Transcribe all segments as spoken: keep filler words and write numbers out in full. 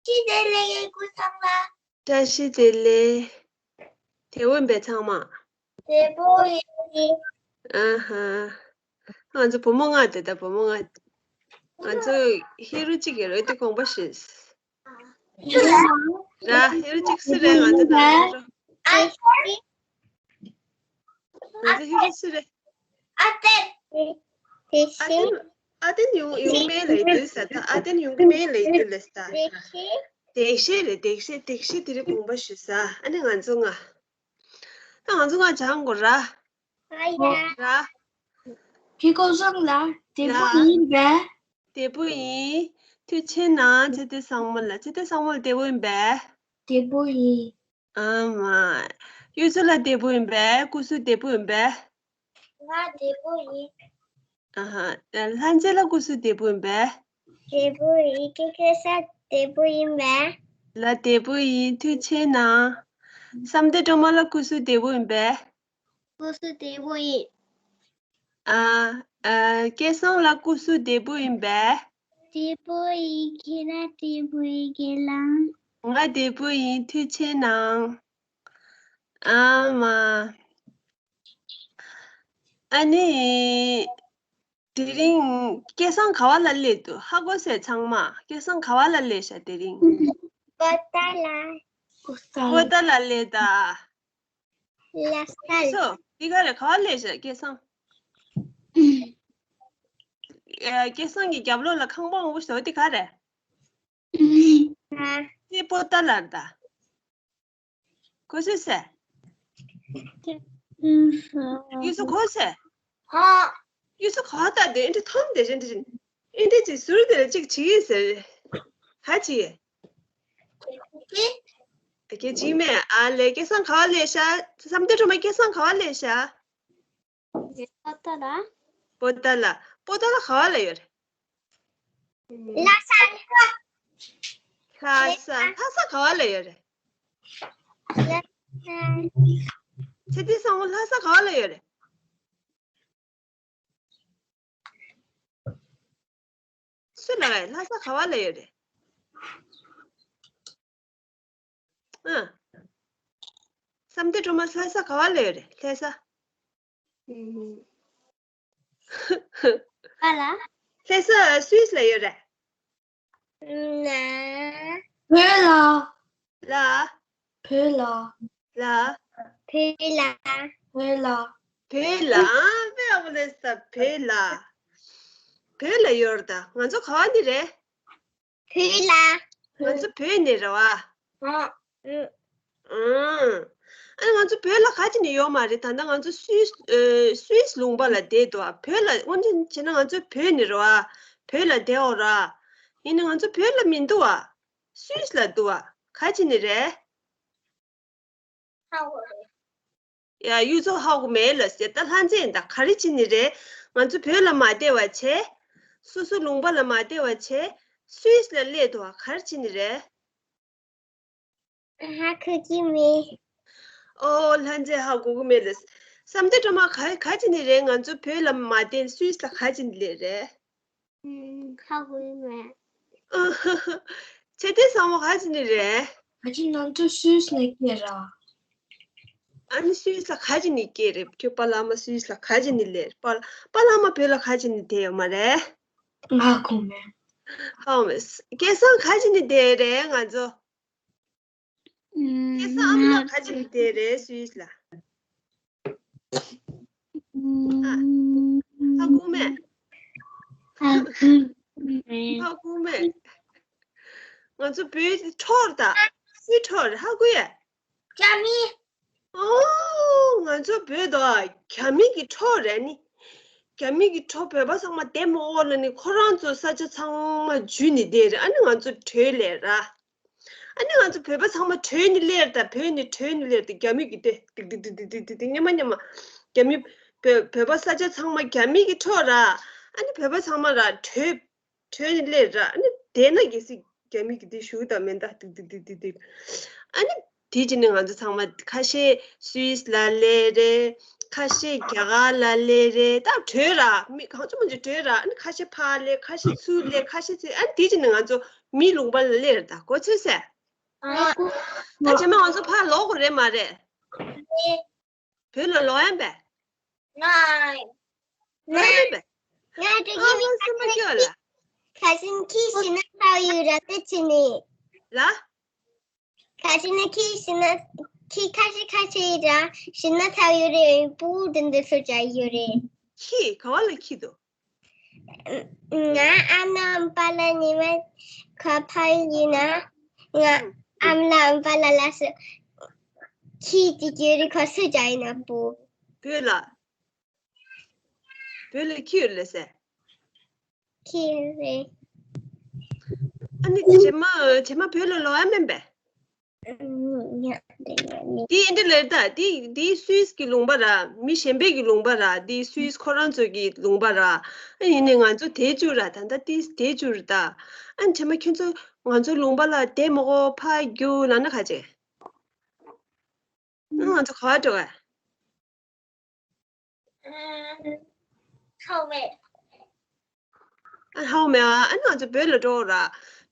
ཤི་དེ་ལེ་ཡེ་ཀུ་ཚང་ལ། བཀྲ་ཤིས་བདེ་ལེགས། དེ་འོན་པའི་ཚང་མ། དེ་པོ་ཡིན། ཨ་ཧ། ང་ཚོ་བུ་མོ་ལྔ་དེ་ད་བུ་མོ་ལྔ། ང་ཚོ་ཧེ་རུ་གཅིག་ཡོད་རེད་དེ་དགོངས་པ་ཞུས། ར་ཧེ་རུ་གཅིག་སུ་རེད། ང་ཚོ་ནང་ཨ་ང་ཚོ་ཧེ་རུ་སུ་རེད། ཨ་ཏེ། ཨ་ཏེ་ཨ་ཏེ་ཡོང་ཡོང་མེད་ལེ་དུས་ས་ད་ཨ་ཏེ་ཡོང་མེད་ལེ་དུས་ལེ་ས་ད། དེག་ཤེས་རེད། དེག་ཤེས་དེག་ཤེས་དེ་རིང་དགོངས་པ་ཞུས་ས། ཨ་ནི་ང་ཚོ་ང་། ད་ང་ཚོ་ང་བྱང་གོ་ར། ཨ་ཡ། ར། ཕི་ཀོ་བཟང་ལ་བདེ་པོ་ཡིན་པས། བདེ་པོ་ཡིན། ཐུགས་ཆེ་གནང་། ཚེ་བརྟན་བཟང་མོ་ལ། ཚེ་བརྟན་བཟང་མོ་ལ་བདེ་པོ་ཡིན་པས། བདེ་པོ་ཡིན། ཨ་མ། གཡུ་མཚོ་ལ་བདེ་པོ་ཡིན་པས། སྐུ་གཟུགས་བདེ་པོ་ཡིན་པས། ང་བདེ་པོ་ཡིན། ཨ་ཧ། ལྷ་མཛེས་ལ་སྐུ་གཟུགས་བདེ་པོ་ཡིན་པས། བདེ་པོ་ཡིན། ཀེ་ཀེ་ས་བདེ་པོ་ཡིན་པས། ལ་བདེ་པོ་ཡིན། ཐུགས་ཆེ་གནང་། བསམ་གཏན་སྒྲོལ་མ་ལ་སྐུ་གཟུགས་བདེ་པོ་ཡིན་པས། སྐུ་གཟུགས་བདེ་པོ་ཡིན། ཨ། ཨ། སྐལ་བཟང་ལ་སྐུ་གཟུགས་བདེ་པོ་ཡིན་པས། བདེ་པོ་ཡིན། ཁྱེད་རང་བདེ་པོ་ཡིན། ཁྱེད་རང་། ང་བདེ་པོ་ཡིན། ཐུགས་ཆེ་གནང་། ཨ་མ། ཨ་ནི། དེ་རིང་སྐལ་བཟང་ག་བ་ལ་སླེབས་འདུག་ཧ་གོ་སོང་ཚང་མ། སྐལ་བཟང་ག་བ་ལ་སླེབས་ཤག་དེ་རིང་། པོ་ཏཱ་ལ། པོ་ཏཱ་ལ་སླེབས་ད། ལ་ས་ལ། སོ། འདི་ག་རེད། ག་བ་སླེབས་ཤག་སྐལ་བཟང་། ཨ། སྐལ་བཟང་གི་རྒྱབ་ལོགས་ལ་ཁང་པ་མང་པོ་ཞིག་འདུག་འདི་ག་རེད། ཨ། འདི་པོ་ཏཱ་ལ་རེད་ད། གོ་སོང་ཟེར། གཡུ་མཚོ་གོ་སོང་ཟེར། ཧ། གཡུ་མཚོ་ག་བ་ལྟ་དེ་ཨེ་འདྲ་ཐོམ་དེ་བཞིན་དེ་བཞིན། ཨེ་འདྲ་ཅིག་ཟུར་དེ་ལ་ཅིག་བྱེད་ཡིན་ཟེར། ཧ་ཅི། ཨ་ཀེ་ཅི་མེད། ཨ་ལེ་སྐལ་བཟང་ག་བ་སླེབས་ཤག་བསམ་གཏན་སྒྲོལ་མ་སྐལ་བཟང་ག་བ་སླེབས་ཤག་པོ་ཏཱ་ལ། པོ་ཏཱ་ལ། པོ་ཏཱ་ལ་ག་བ་ལ་ཡོད་རེད། ལྷ་ས། ལྷ་ས། ལྷ་ས་ག་བ་ལ་ཡོད་རེད། ལྷ་ས། ཚེ་བརྟན་བཟང་མོ་ལྷ་ས་ག་བ་ལ་ཡོད་རེད། སུ་ལ་ལྷ་ས་ག་བ་ལ་ཡོད་རེད། ཨ། བསམ་གཏན་སྒྲོལ་མ་ལྷ་ས་ག་བ་ལ་ཡོད་རེད། ལྷ་ས། ག་ལ། ལྷ་ས་སུད་སི་ལ་ཡོད་རེད། ན། བོད་ལ། ལ། བོད་ལ། ལ། བོད་ལ། བོད་ལ། བོད་ལ། ཨ་ཕའི་ཨ་བོ་ལེ་ས་བོད་ལ། བོད་ལ་ཡོད་རེད་ད། ང་ཚོ་ག་བ་ནས་རེད། བོད་ལ། ང་ཚོ་བོད་ནས་རེད་བ། ཨ། ཨ་ནི་ང་ཚོ་བོད་ལ་ག་ཅི་ནས་ཡོད་མ་རེད། ད་ལྟ་ང་ཚོ་སུད་སི་ཨ་སུད་སི་ལུང་པ་ལ་བསྡད་འདུག་བ། བོད་ལ་དབང་ཆེན་བྱས་ན་ང་ཚོ་བོད་ནས་རེད་བ། བོད་ལ་བསྡད་ཡོད་ར། ཡིན་ནའི་ང་ཚོ་བོད་ལ་མི་འདུག་བ། སུད་སི་ལ་འདུག་བ། ག་ཅི་ནས་རེད། ཧ་གོ་རེད། ཡ་གཡུ་མཚོ་ཧ་གོ་མེད་ལ་ཟེར། ད་ལྷ་མཛེས་ད་ག་རེ་བྱས་ནས་རེད། ང་ཚོ་བོད་ལ་མ་བསྡད་པ་བྱས། སོ་སོ་ལུང་པ་ལ་མ་བསྡད་པ་བྱས། སུད་སི་ལ་སླེབས་འདུག་བ། ག་རེ་བྱས་ནས་རེད། ཧ་གོ་གི་མེད། ཨོ་ལྷ་མཛེས་ཧ་གོ་གི་མེད་ལ། བསམ་གཏན་སྒྲོལ་མ་ག་ག་བྱས་ནས་རེད། ང་ཚོ་བོད་ལ་མ་བསྡད་སུད་སི་ལ་ག་བྱས་ནས་སླེབས་རེད། ཧ་གོ་གི་མེད། ཚེ་བརྟན་བཟང་མོ་ག་བྱས་ནས་རེད། ཨ་ཅེ་ང་ཚོ་སུད་སི་ནས་སྐྱེས་ར། ཨ་ནི་སུད་སི་ལ་ག་བྱས་ནས་སྐྱེས་རེད། ཁྱོད་པཱ་ལགས་མ་སུད་སི་ལ་ག་བྱས་ནས་སླེབས་རེད། པཱ་པཱ་ལགས་མ་བོད་ལ་ག་བྱས་ནས་བསྡད་ཡོད་མ་རེད། ང་གོ་མེད། ཧ་མེད། སྐལ་བཟང་ག་བྱས་ནས་བསྡད་རེད་ང་ཚོ། སྐལ་བཟང་ཨ་མ་ལགས་ག་བྱས་ནས་བསྡད་རེད་སུད་སི་ལ། ཨ། ཧ་གོ་མེད། ཧ་གོ་མེད། ང་ཚོ་བོད་འཕྲོག་རེད་ད། སུའི་འཕྲོག་རེད་ཧ་གོ་ཡ། རྒྱ་མི། ཨོ། ང་ཚོ་བོད་དོ། རྒྱ་མི་གི་འཕྲོག་རེད་ནི། རྒྱ་མི་གི་འཕྲོག་བོད་པ་ཚང་མ་བདེ་མོ་ཨོ་ལ་ནི་ཁོ་རང་ཚོ་ས་ཆ་ཚང་མ་འཇུས་ནི་བསྡད་རེད། ཨ་ནི་ང་ཚོ་བྲོས་ལས་ར། ཨ་ནི་ང་ཚོ་བོད་པ་ཚང་མ་བྲོས་ནི་སླེབས་ད། བོད་ནི་བྲོས་ནི་སླེབས་ད། རྒྱ་མི་གི་དེ་ཏིག་ཏིག་ཏིག་ཏིག་ཏིག་ཏིག་ཏིག་ཏིག་ཏིག་ཉི་མ་ཉི་མ། རྒྱ་མི་བོད་བོད་པ་ས་ཆ་ཚང་མ་རྒྱ་མི་གི་འཕྲོག་ར། ཨ་ནི་བོད་པ་ཚང་མ་ར་བྲོས། བྲོས་ནས་སླེབས་ར། ཨ་ནི་དེ་ན་གལ་སྲིད་རྒྱ་མི་གི་དེ་ཞུ་དང་མེ་མདའ་ཏིག་ཏིག་ཏིག་ཏིག་ཏིག་ཨ་ནི་དེ་བྱས་ནས་ང་ཚོ་ཚང་མ་ཁ་ཤས་སུད་སི་ལ་སླེབས་རེད། ཁ་ཤས་རྒྱ་གར་ལ་སླེབས་རེད། ད་བྲོས་ར། མི་གང་བྱུང་མང་བྱུང་བྲོས་ར། ཨ་ནི་ཁ་ཤས་ཕར་སླེབས། ཁ་ཤས་ཚུར་སླེབས། ཁ་ཤས་ཚུར། ཨ་ནི་དེ་བྱས་ནས་ང་ཚོ་མིའི་ལུང་པ་ལ་སླེབས་རེད། ད་གོ་ཚོད་སོང་ངས། ད་རྗེས་མ་ང་ཚོ་ཕར་ལོག་དགོས་རེད་མ་རེད། བོད་ལ་ལོག་ཡ་མེད་པས། ང་། ལོག་ཡ་མེད་པས། ང་དེ་ཨ་ང་སེམས་པ་སྐྱོ་ལ། ཁ་སང་ཁྱི་ཤི་ན་ཚ་ཡོད་ར་དེ་ཆི་ནི། ལ། ཁ་ཤས་ནི་ཁྱི་ཤི་ན། ཁྱི་ཁ་ཤས་ཁ་ཤས་ར་ཤི་ན་ཚ་ཡོད་རེད། པུ་དེ་འདི་ཚོ་བྱ་ཡོད་རེད། ཁྱི་ག་བ་ལ་ཁྱི་འདུག་ང་ཨ་མ་པ་ལ་ཉི་མ་ཁ་ཕ་ཡིན་ན། ང་ཨ་མ་ལ་པ་ལ་ལ་སུ། ཁྱི་ཅིག་ཡོད་རེད། ཁོ་སུ་བྱ་ཡིན་ན་པུ། བོད་ལ། བོད་ལ་ཁྱི་ཡོད་ལ་ཟེར། ཁྱི་རེད། ཨ་ནི་རྗེས་མ་རྗེས་མ་བོད་ལ་ལོག་ཡ་མིན་པས། ཉག་རེད་ཉག་ནི། དེ་འདི་ལས་ད་དེ་དེ་སུད་སི་གི་ལུང་པ་ར། མི་གཞན་པའི་གི་ལུང་པ་ར། དེ་སུད་སི་ཁོ་རང་ཚོ་གི་ལུང་པ་ར། ཨ་ཡིན་ནའི་ང་ཚོ་དེ་བཅུག་ར། ད་ལྟ་དེ་དེ་བཅུག་ར་ད། ཨ་རྗེས་མ་ཁྱོད་ཚོ་ང་ཚོ་ལུང་པ་ལ་བསྡད་མི་དགོས། ཕར་རྒྱུགས་ལབ་ན་ག་བྱེད། ཨ་ང་ཚོ་ག་པར་འགྲོ་ག་ཧའོ་མེ། ཨ་ཧའོ་མེ་ཨ། ཨ་ང་ཚོ་བོད་ལ་འགྲོ་ར།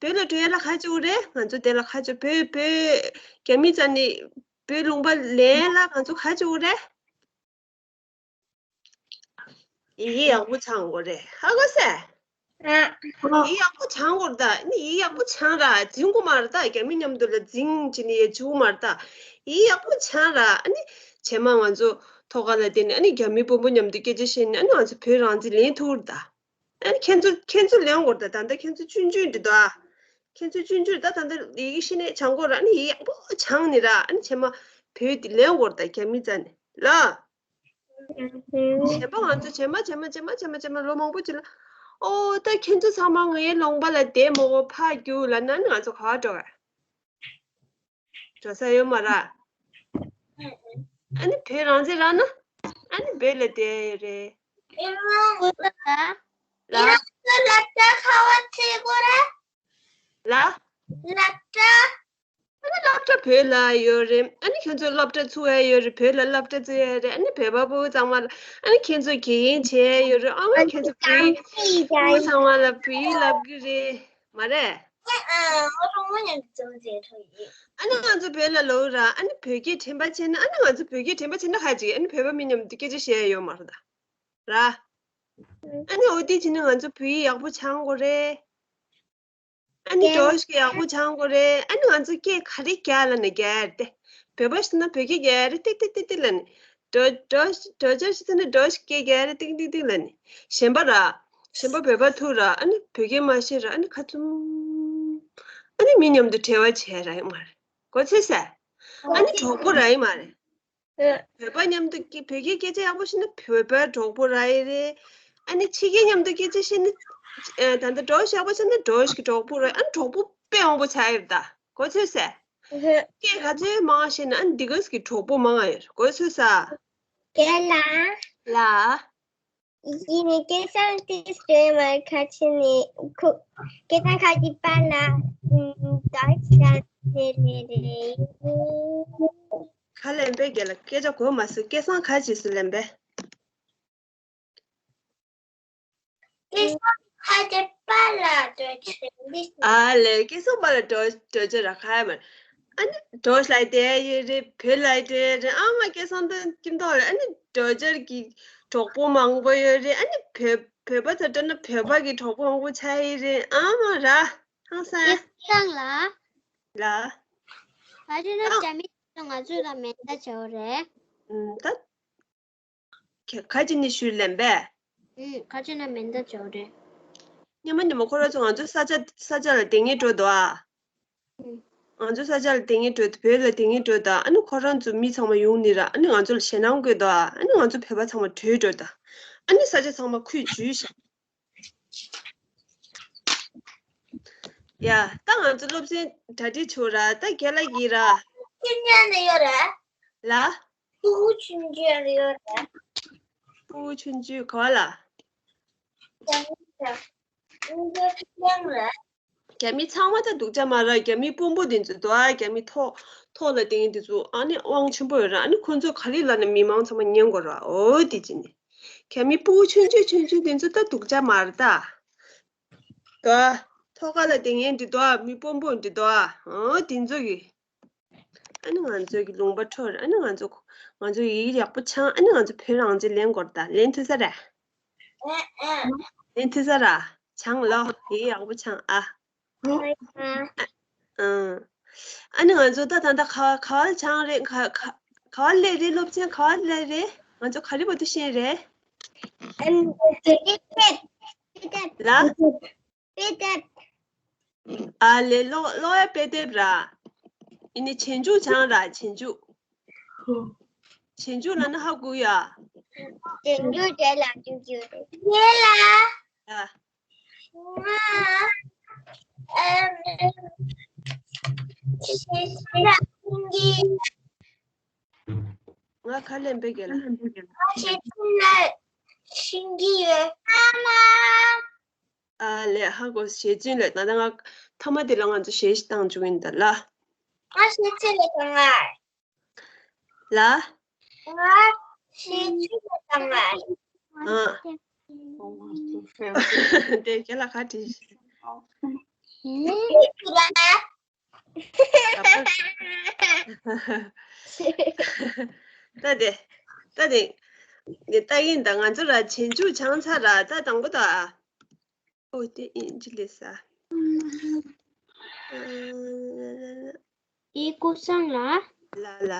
བོད་ལ་འགྲོ་ཡ་ལ་ག་བྱེད་དགོས་རེད། ང་ཚོ་དེ་ལ་ག་བྱེད། བོད་བོད་རྒྱ་མི་རྩ་ནས་བོད་ལུང་པ་ལེན་ལ་ང་ཚོ་ག་བྱེད་དགོས་རེད། ཡི་གེ་ཡག་པོ་སྦྱང་དགོས་རེད། ཧ་གོ་སོང་ངས། ཡི་གེ་ཡག་པོ་སྦྱང་དགོས་རེད་ད། ཨ་ནི་ཡི་གེ་ཡག་པོ་སྦྱང་ར། འཛིང་དགོས་མ་རེད་ད། རྒྱ་མི་མཉམ་དུ་ལ་འཛིང་བྱས་ནས་ཡ་བྱེད་དགོས་མ་རེད་ད། ཡི་གེ་ཡག་པོ་སྦྱང་ར། ཨ་ནི་རྗེས་མ་ང་ཚོ་ཐོག་ཁ་ལ་བསྡད་ནས་ཨ་ནི་རྒྱ་མི་དཔོན་པོ་མཉམ་དུ་སྐད་ཆ་བཤད་ནས་ཨ་ནི་ང་ཚོ་བོད་རང་བཙན་ལེན་ཐུབ་རེད་ད། ཨ་ནི་ཁྱེད་ཚོ་ཁྱེད་ཚོ་ལེན་དགོས་རེད་ད། ད་ལྟ་ཁྱེད་ཚོ་ཆུང་ཆུང་རེད་ད། ཁྱེད་ཚོ་ཆུང་ཆུང་རེད་ད། ད་ལྟ་ཡི་གེ་ཤེས་ནས་སྦྱང་དགོས་ར། ཨ་ནི་ཡི་གེ་ཡག་པོ་སྦྱངས་ནས་ར། ཨ་ནི་རྗེས་མ་བོད་དེ་ལེན་དགོས་རེད་ད། རྒྱ་མི་རྩ་ནས་ལ། གཞན་པ་ང་ཚོ་རྗེས་མ་རྗེས་མ་རྗེས་མ་རྗེས་མ་རྗེས་མ་ལོ་མང་པོ་ཅིག་ལ། ཨོ་ད་ཁྱེད་ཚོ་ཚང་མ་ངའི་ལུང་པ་ལ་བསྡད་མི་དགོས། ཕར་རྒྱུགས་ལབ་ན་ཨ་ནི་ང་ཚོ་ག་པར་འགྲོ་བ། འགྲོ་ས་ཡོད་མ་རེད། ཨ་ནི་བོད་རང་བཙན་རག་ན་ཨ་ནི་བོད་ལ་བསྡད་ཡོད་རེད། ཨེ་མ་ལ། ཨེ་མ་སློབ་གྲྭ་ག་པར་བྲིས་དགོས་རེད། ལ། སློབ་གྲྭ། ཨ་ནི་སློབ་གྲྭ་བོད་ལ་ཡོད་རེད། ཨ་ནི་ཁྱོད་ཚོ་སློབ་གྲྭ་ཚུགས་ཡ་ཡོད་རེད། བོད་ལ་སློབ་གྲྭ་བཙུགས་ཡ་རེད། ཨ་ནི་བོད་པ་ཕྲུ་གུ་ཚང་མ་ལ་ཨ་ནི་ཁྱེད་ཚོ་དགེ་རྒན་བྱས་ཡོད་རེད། ཨ་མ་ཁྱེད་ཚོ་བོད་ཕྲུ་གུ་ཚང་མ་ལ་བོད་ཡིག་བསླབ་གི་རེད་མ་རེད། ཨ་ནི་ང་ཚོ་བོད་ལ་ལོག་ར། ཨ་ནི་བོད་སྐད་དྲན་པ་བྱས་ན། ཨ་ནི་ང་ཚོ་བོད་སྐད་དྲན་པ་བྱས་ན་ག་ཅིག་ཨ་ནི་བོད་པ་མི་མཉམ་དུ་སྐད་ཆ་བཤད་ཡ་ཡོད་མ་རེད་ད་ར། ཨ་ནི་འོ་དེ་བྱས་ན་ང་ཚོ་བོད་ཡིག་ཡག་པོ་སྦྱང་དགོས་རེད། ཨ་ནི་སྒྲོག་ཡག་པོ་སྦྱང་དགོས་རེད། ཨ་ནི་ང་ཚོ་སྐད་ག་རེ་རྒྱག་ལབ་ན་རྒྱག་ཡ་རེད་དེ། བོད་པ་ཞིག་ན་བོད་སྐད་རྒྱག་ཡ་རེད། ཏིག་ཏིག་ཏིག་ཏིག་ལབ་ནས། སྒྲོག་སྒྲོག་སྒྲོག་སྦྱང་ཞིག་ཐུག་ན་སྒྲོག་སྐད་རྒྱག་ཡ་རེད། ཏིག་ཏིག་ཏིག་ལབ་ནས། གཞན་པ་ར། གཞན་པ་བོད་པ་ཐུག་ར། ཨ་ནི་བོད་སྐད་མ་ཤེས་ར། ཨ་ནི་ཁ་བཙུམ། ཨ་ནི་མི་མཉམ་དུ་འབྲེལ་བ་བྱས་ར་ཡོད་མ་རེད། གོ་ཚོད་སོང་ངས། ཨ་ནི་གྲོགས་པོ་རག་གི་མ་རེད། བོད་པ་མཉམ་དུ་སྐད་བོད་སྐད་སྐད་ཆ་ཡག་པོ་བཤད་ན་བོད་པའི་གྲོགས་པོ་རག་གི་རེད། ཨ་ནི་ཕྱི་རྒྱལ་མཉམ་དུ་སྐད་ཆ་བཤད་ན། ཨ་ད་ལྟ་སྒྲོག་ཡག་པོ་བཤད་ན་སྒྲོག་གི་གྲོགས་པོ་རག་ཨ་ནི་གྲོགས་པོ་དཔེ་མང་པོ་ཆགས་ཡོད་ད། གོ་ཚོད་སོང་ངས། སྐད་ག་ཚོད་མང་བཤད་ན་ཨ་ནི་དེ་ག་ཙམ་གྱི་གྲོགས་པོ་མང་ང་ཡོད་རེད། གོ་ཚོད་སོང་ངས། རྒན་ལགས། ལགས། ཡིན་ནའི་སྐལ་བཟང་དེ་སྟོན་མ་ཁ་ཆེ་ནས་ཁུ། སྐལ་བཟང་ཁ་ཅིག་པ་ལ་ཨུམ་ད་ཅི་ད་ཟེར་ནས་རེད། ཁ་ལེན་པའི་རྒྱལ་ལ་སྐད་ཆ་གོ་མ་སོང་། སྐལ་བཟང་ཁ་ཅིག་སུ་ལེན་པས། སྐལ་བཟང་ཁ་ཅིག་པ་ལ་འགྲོ་ཆེ་འདི། ཨ་ལས་སྐལ་བཟང་པ་ལ་འགྲོ་འགྲོ་ཆེ་ར་ཁ་ཡ་མ། ཨ་ནི་སྒྲོག་ལ་བསྡད་ཡོད་རེད། བོད་ལ་བསྡད་ཡོད་རེད། ཨ་མ་སྐལ་བཟང་དང་ཁྱིམ་ཐོག་ལ། ཨ་ནི་སྒྲོག་སྦྱང་གི་གྲོགས་པོ་མང་པོ་ཡོད་རེད། ཨ་ནི་བོད་བོད་པ་ཚོ་འགྲོ་ན་བོད་པ་གི་གྲོགས་པོ་མང་པོ་ཆགས་ཡོད་རེད། ཨ་མ་ར་ཧང་སང་། སྐལ་བཟང་ལགས། ལགས། ཨ་ཅེ་ན་རྒྱ་མི་ཚོ་ང་ཚོ་ལ་མེ་མདའ་བྱེད་འོ་རེད། ཨུམ་ད། ཁ་ཁ་ཅིག་ནི་ཞུས་ལེན་པས། ཨུམ་ཁ་ཅིག་ན་མེ་མདའ་བྱེད་འོ་རེད། སྔོན་མ་ཉི་མ་ཁོ་རང་ཚོ་ང་ཚོ་ས་ཆ་ས་ཆ་ལ་དེ་ངེས་འགྲོ་འདུག་ཨ། ང་ཚོ་ས་ཆ་ལ་དེ་ངེས་འགྲོ་འདུག་བོད་ལ་དེ་ངེས་འགྲོ་འདུག་ཨ་ནི་ཁོ་རང་ཚོ་མི་ཚང་མ་ཡོང་ནི་ར། ཨ་ནི་ང་ཚོ་ལ་ཞེད་སྣང་དགོས་འདུག་ཨ། ཨ་ནི་ང་ཚོ་བོད་པ་ཚང་མ་བྲོས་འགྲོ་འདུག་ཨ་ནི་ས་ཆ་ཚང་མ་ཁོས་འཇུས་ཤག་ཡ་ད་ང་ཚོ་སློབ་ཚན་གྲ་སྒྲིག་བྱོས་ར། ད་རྒན་ལགས་ཡིན་ར། ཁྱེད་ཉན་ནས་ཡོད་རེད། ལ། ཕྲུ་གུ་ཆུང་ཆུང་ཡོད་རེད། ཕྲུ་གུ་ཆུང་ཆུང་ག་པར་ལ། རྒྱ་མི་ཚང་མ་ད་སྡུག་ཅག་མ་རེད། རྒྱ་མི་དཔོན་པོ་དེ་ཚོ་འདུག་ཨ། རྒྱ་མི་ཐོག་ཐོག་ལ་བསྡད་མཁན་དེ་ཚོ་ཨ་ནི་དབང་ཆེན་པོ་ཡོད་ར། ཨ་ནི་ཁོ་ཚོ་ག་རེ་ལབ་ན་མི་མང་ཚང་མ་ཉན་དགོས་ར། འོ་དེ་བྱས་ནས་རྒྱ་མི་སྤུ་གུ་ཆུང་ཆུང་ཆུང་ཆུང་དེ་ཚོ་ད་སྡུག་ཅག་མ་རེད་ད། འདུག་ཨ། ཐོག་ཁ་ལ་བསྡད་མཁན་དེ་འདུག་ཨ། མི་དཔོན་པོ་དེ་འདུག་ཨ། འོ་དེ་ཚོ་གི། ཨ་ནི་ང་ཚོ་གི་ལུང་པ་འཕྲོག་རེད། ཨ་ནི་ང་ཚོ་ང་ཚོ་ཡི་གེ་ཡག་པོ་སྦྱང་། ཨ་ནི་ང་ཚོ་བོད་རང་བཙན་ལེན་དགོས་རེད་ད། ལེན་ཐུབ་ས་རེད། ལེན་ཐུབ་ས་ར། སྦྱང་ལོ། ཡི་གེ་ཡག་པོ་སྦྱང་ཨ། ཨང་། ཨ་ནི་ང་ཚོ་ད་ད་ལྟ་ག་ག་བར་སྦྱང་རེད། ག་ག་ག་བར་སླེབས་རེད། སློབ་ཚན་ག་བར་སླེབས་རེད། ང་ཚོ་ག་རེ་བར་དུ་ཤེས་རེད། ཨ་ནི་ལ། དཔེ་དེབ། ཨ་ལེ། ཀློག་ཀློག་ཡ་དཔེ་དེབ་ར། ཡིན་ནའི་རྗེས་འཇུག་སྦྱང་ར། རྗེས་འཇུག་རྗེས་འཇུག་ལབ་ན་ཧ་གོ་ཡ། རྗེས་འཇུག་དེ་ལ་འཇུག་རྒྱུ་རེད། ཡེ་ལ། ཨ། ང་། ཨ། ང་ཁ་ལེན་པའི་རྒྱལ་ལ། ང་ཤེས་ཚུལ་ལ་ཤེས་ཀྱི་ཡོད། ཨ་མ། ཨ་ལས། ཧ་གོ། ཞེ་ཅིན་ལས། ད་ལྟ་ང་ཐ་མ་དེ་ལ་ང་ཚོ་ཞེ་ཞིག་བཏང་བཅུག་ཡིན་ད་ལ། ང་ཤེས་ཚུལ་ལ་གང་ང་། ལ། ང་ཤེས་ཚུལ་ལ་གང་ང་། ཨ། དེ་རྒན་ལགས་ཁ་བྲིས་ཤིག་ད་དེ། ད་དེ། ད་ཡིན་ད། ང་ཚོ་ར་རྗེས་འཇུག་སྦྱངས་ཚར་ར། ད་དང་པོ་ད། ཨོ་དེ་ཨིན་ཇི་ལི་ས། ཨེ་ཀོ་སང་ལ། ལ་ལ།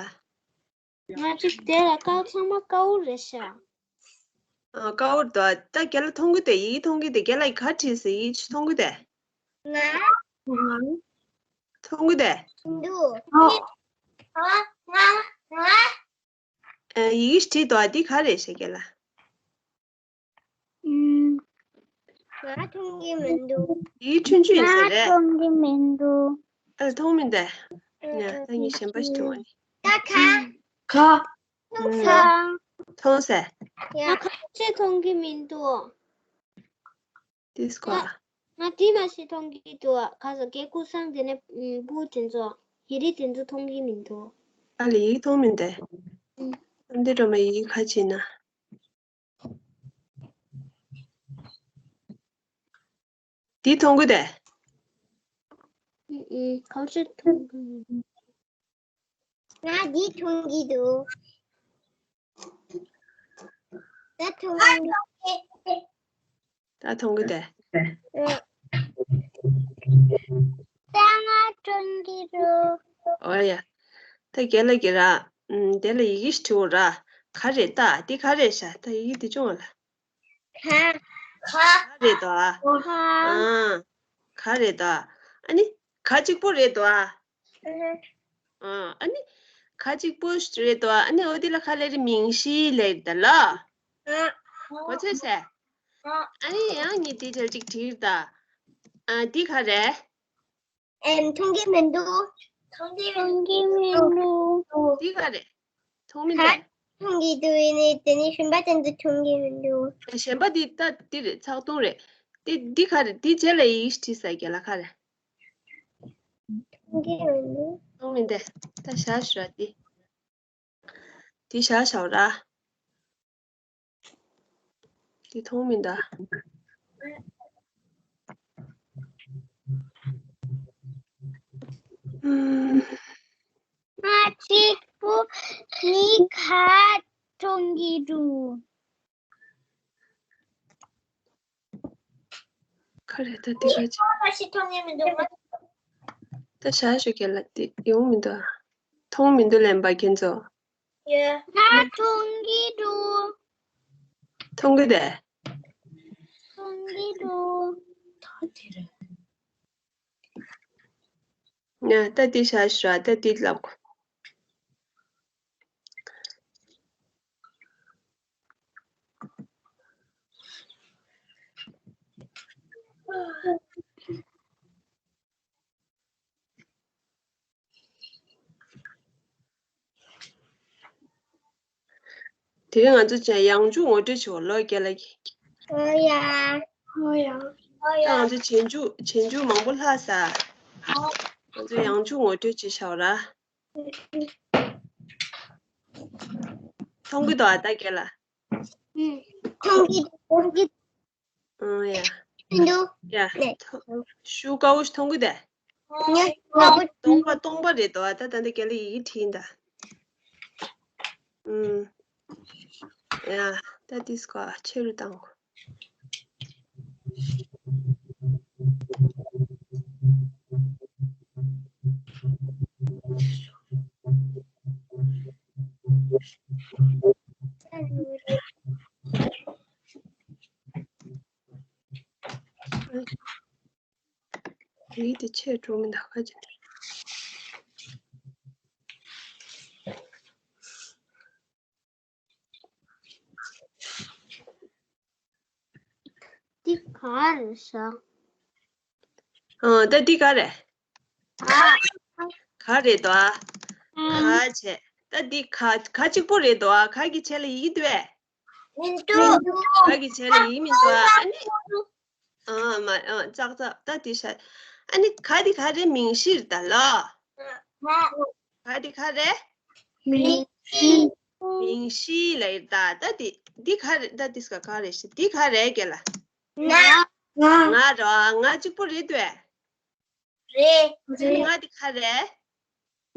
ང་ཅིག་དེ་ལ་དཀའ་ཚང་མ་དཀའ་བོ་རེད་ཤག་ཨ། དཀའ་བོ་འདུག་ད་རྒན་ལགས་མཐོང་གི་དེ། ཡིག་མཐོང་གི་དེ། རྒན་ལགས་ཡིག་ག་བྲིས་སོང་། ཡིག་མཐོང་གི་དེ། ང་། མཐོང་གི་དེ། འདུག་ཨ། ང་། ང་། ཨ། ཡིག་བྲིས་འདུག་ཨ། འདི་ག་རེད་ཤག་རྒན་ལགས། ཨུམ། ང་མཐོང་གི་མི་འདུག་ཡིག་ཆུང་ཆུང་ཡིན་ས་རེད། ང་མཐོང་གི་མི་འདུག་ཨ། མཐོང་མི་འདུག་ཡ། ད་ངས་གཞན་པ་ཞིག་མཐོང་བ་ནི། ད་ག་ག་མཐོང་ས། མཐོང་ས། ཡ། ང་ཁ་ཆེ་མཐོང་གི་མི་འདུག་ཏིས་ཀོ། ང་དེ་མ་ཤེས་མཐོང་གི་འདུག་ག་ས་གེ་ཀུ་སང་དེ་ནས་བུ་དེ་ཚོ། ཡི་རི་དེ་ཚོ་མཐོང་གི་མི་འདུག་ཨ་ལེ། ཡིག་མཐོང་མི་འདུག་ཨ། འདི་སྒྲོལ་མ་ཡིག་ག་བྲིས་ན། འདི་མཐོང་གི་དེ། ཨུ་ཨུ། ག་ཚོད་མཐོང་གི་ཡོད། ང་འདི་མཐོང་གི་འདུག་ད་མཐོང་གི་འདུག་ད་མཐོང་གི་དེ། ཨུ། ད་ང་མཐོང་གི་འདུག་ཨོ་ཡ། ད་རྒན་ལགས་ཀྱིས་ར། ཨུམ། དེ་ལ་ཡི་གེ་ཞིག་བྲིའོ་ར། ག་རེད་ད། འདི་ག་རེད་ཤག་ད་ཡི་གེ་འདི་སྦྱོང་བ་ལ། ག་ག་རེད་དོ་ཨ། ག་ཨ། ག་རེད་དོ་ཨ། ཨ་ནི་ག་གཅིག་པོ་རེད་དོ་ཨ། ཨ། ཨ་ནི་ག་གཅིག་པོ་རེད་དོ་ཨ། ཨ་ནི་འོ་དེ་ལ་ག་ལབ་རེད། མིང་གཞི་ལབ་རེད་ད་ལ། གོ་ཚོད་སེ། ཨ་ནི་ཡང་ངས་དེ་འདྲ་ཅིག་བྲིས་ད། ཨ། འདི་ག་རེད། ཨེམ། མཐོང་གི་མི་འདུག་མཐོང་གི་མི་འདུག་འདི་ག་རེད། མཐོང་མི་འདུག་མཐོང་གི་འདུག་ཡིན་ནའི་དེ་ནས་གཞན་པ་དེ་ཚོ་མཐོང་གི་མི་འདུག་གཞན་པ་འདི་ད་འདི་རེད། ཚགས་དུང་རེད། འདི་འདི་ག་རེད། འདི་རྗེས་ལ་ཡིག་བྲིས་ས་རྒན་ལགས། ག་རེད། མཐོང་གི་མི་འདུག་མཐོང་མི་འདུག་ད་བཞག་ཞུ་ར་འདི། འདི་བཞག་བཞག་ར། འདི་མཐོང་མི་འདུག་ཨུམ། ང་གཅིག་པུ་གཉིས་ཀ་མཐོང་གི་འདུག་ག་རེ་ད་འདི་ག་ཅི། ད་བཞག་ཞུ་རྒན་ལགས། འདི་ཡོང་མི་འདུག་མཐོང་མི་འདུག་ལན་པ་ཁྱེད་ཚོ། ཡོད། ང་མཐོང་གི་འདུག་མཐོང་གི་དེ། མཐོང་གི་འདུག་ད་དེ་རེད། ཡ། ད་འདི་བཞག་ཞུ་ར། ད་འདི་ལབ་གོ། དེ་རིང་ང་ཚོ་ཅན་ཡང་འཇུག་ངོ་སྤྲོད་བྱེད་འོ་ལོ་རྒན་ལགས་ཀྱིས། ཨོ་ཡ། ཨོ་ཡ། ད་ང་ཚོ་རྗེས་འཇུག་རྗེས་འཇུག་མང་པོ་ལྷག་ས། ང་ཚོ་ཡང་འཇུག་ངོ་སྤྲོད་བྱེད་བྱའོ་ར། མཐོང་གི་འདུག་ཨ། ད་རྒན་ལགས། མཐོང་གི་འདུག་མཐོང་གི་འདུག་ཨང་ཡ། འདུག་ཡ། ནས་ཐོ་ཤུ་དཀའ་བོ་ཞིག་མཐོང་གི་འདུག་ངས་གོ་བ་སྟོང་པ་སྟོང་པ་རེད་དོ། ད་ད་འདི་རྒན་ལགས་ཡི་གེ་བྲིས་ད། ཨུམ། ཡ། ད་འདི་སྐོར་ཆེ་རུ་བཏང་གོ། ཡིག་དེ་ཆེ་འགྲོ་མི་འདུག་ག་ཅི། འདི་ག་རེད་ཤག་ཨ། ད་འདི་ག་རེད། ག་ག་རེད་དོ་ཨ། ག་བྱས། ད་འདི་ག་ག་གཅིག་པོ་རེད་དོ་ཨ། ག་གི་རྗེས་ལ་ཡི་གེ་འདུག་གས། མི་འདུག་ག་གི་རྗེས་ལ་ཡི་གེ་མི་འདུག་ཨ། ཨ་ནི། ཨ་མ། ཨ་ཙག་ཙག་ད་འདི་ཤ། ཨ་ནི་ག་འདི་ག་རེད། མིང་གཞི་རེད་ད་ལོ། ག་འདི་ག་རེད། མིང་གཞི། མིང་གཞི་ལ་ཡིན་ད། ད་འདི་འདི་ག་རེད། ད་འདི་སྐ་ག་རེད་ཤི། འདི་ག་རེད་རྒན་ལགས། ང་། ང་རོ། ང་གཅིག་པོ་རེད་དོ། རེད། རེད། ང་འདི་ག་རེད།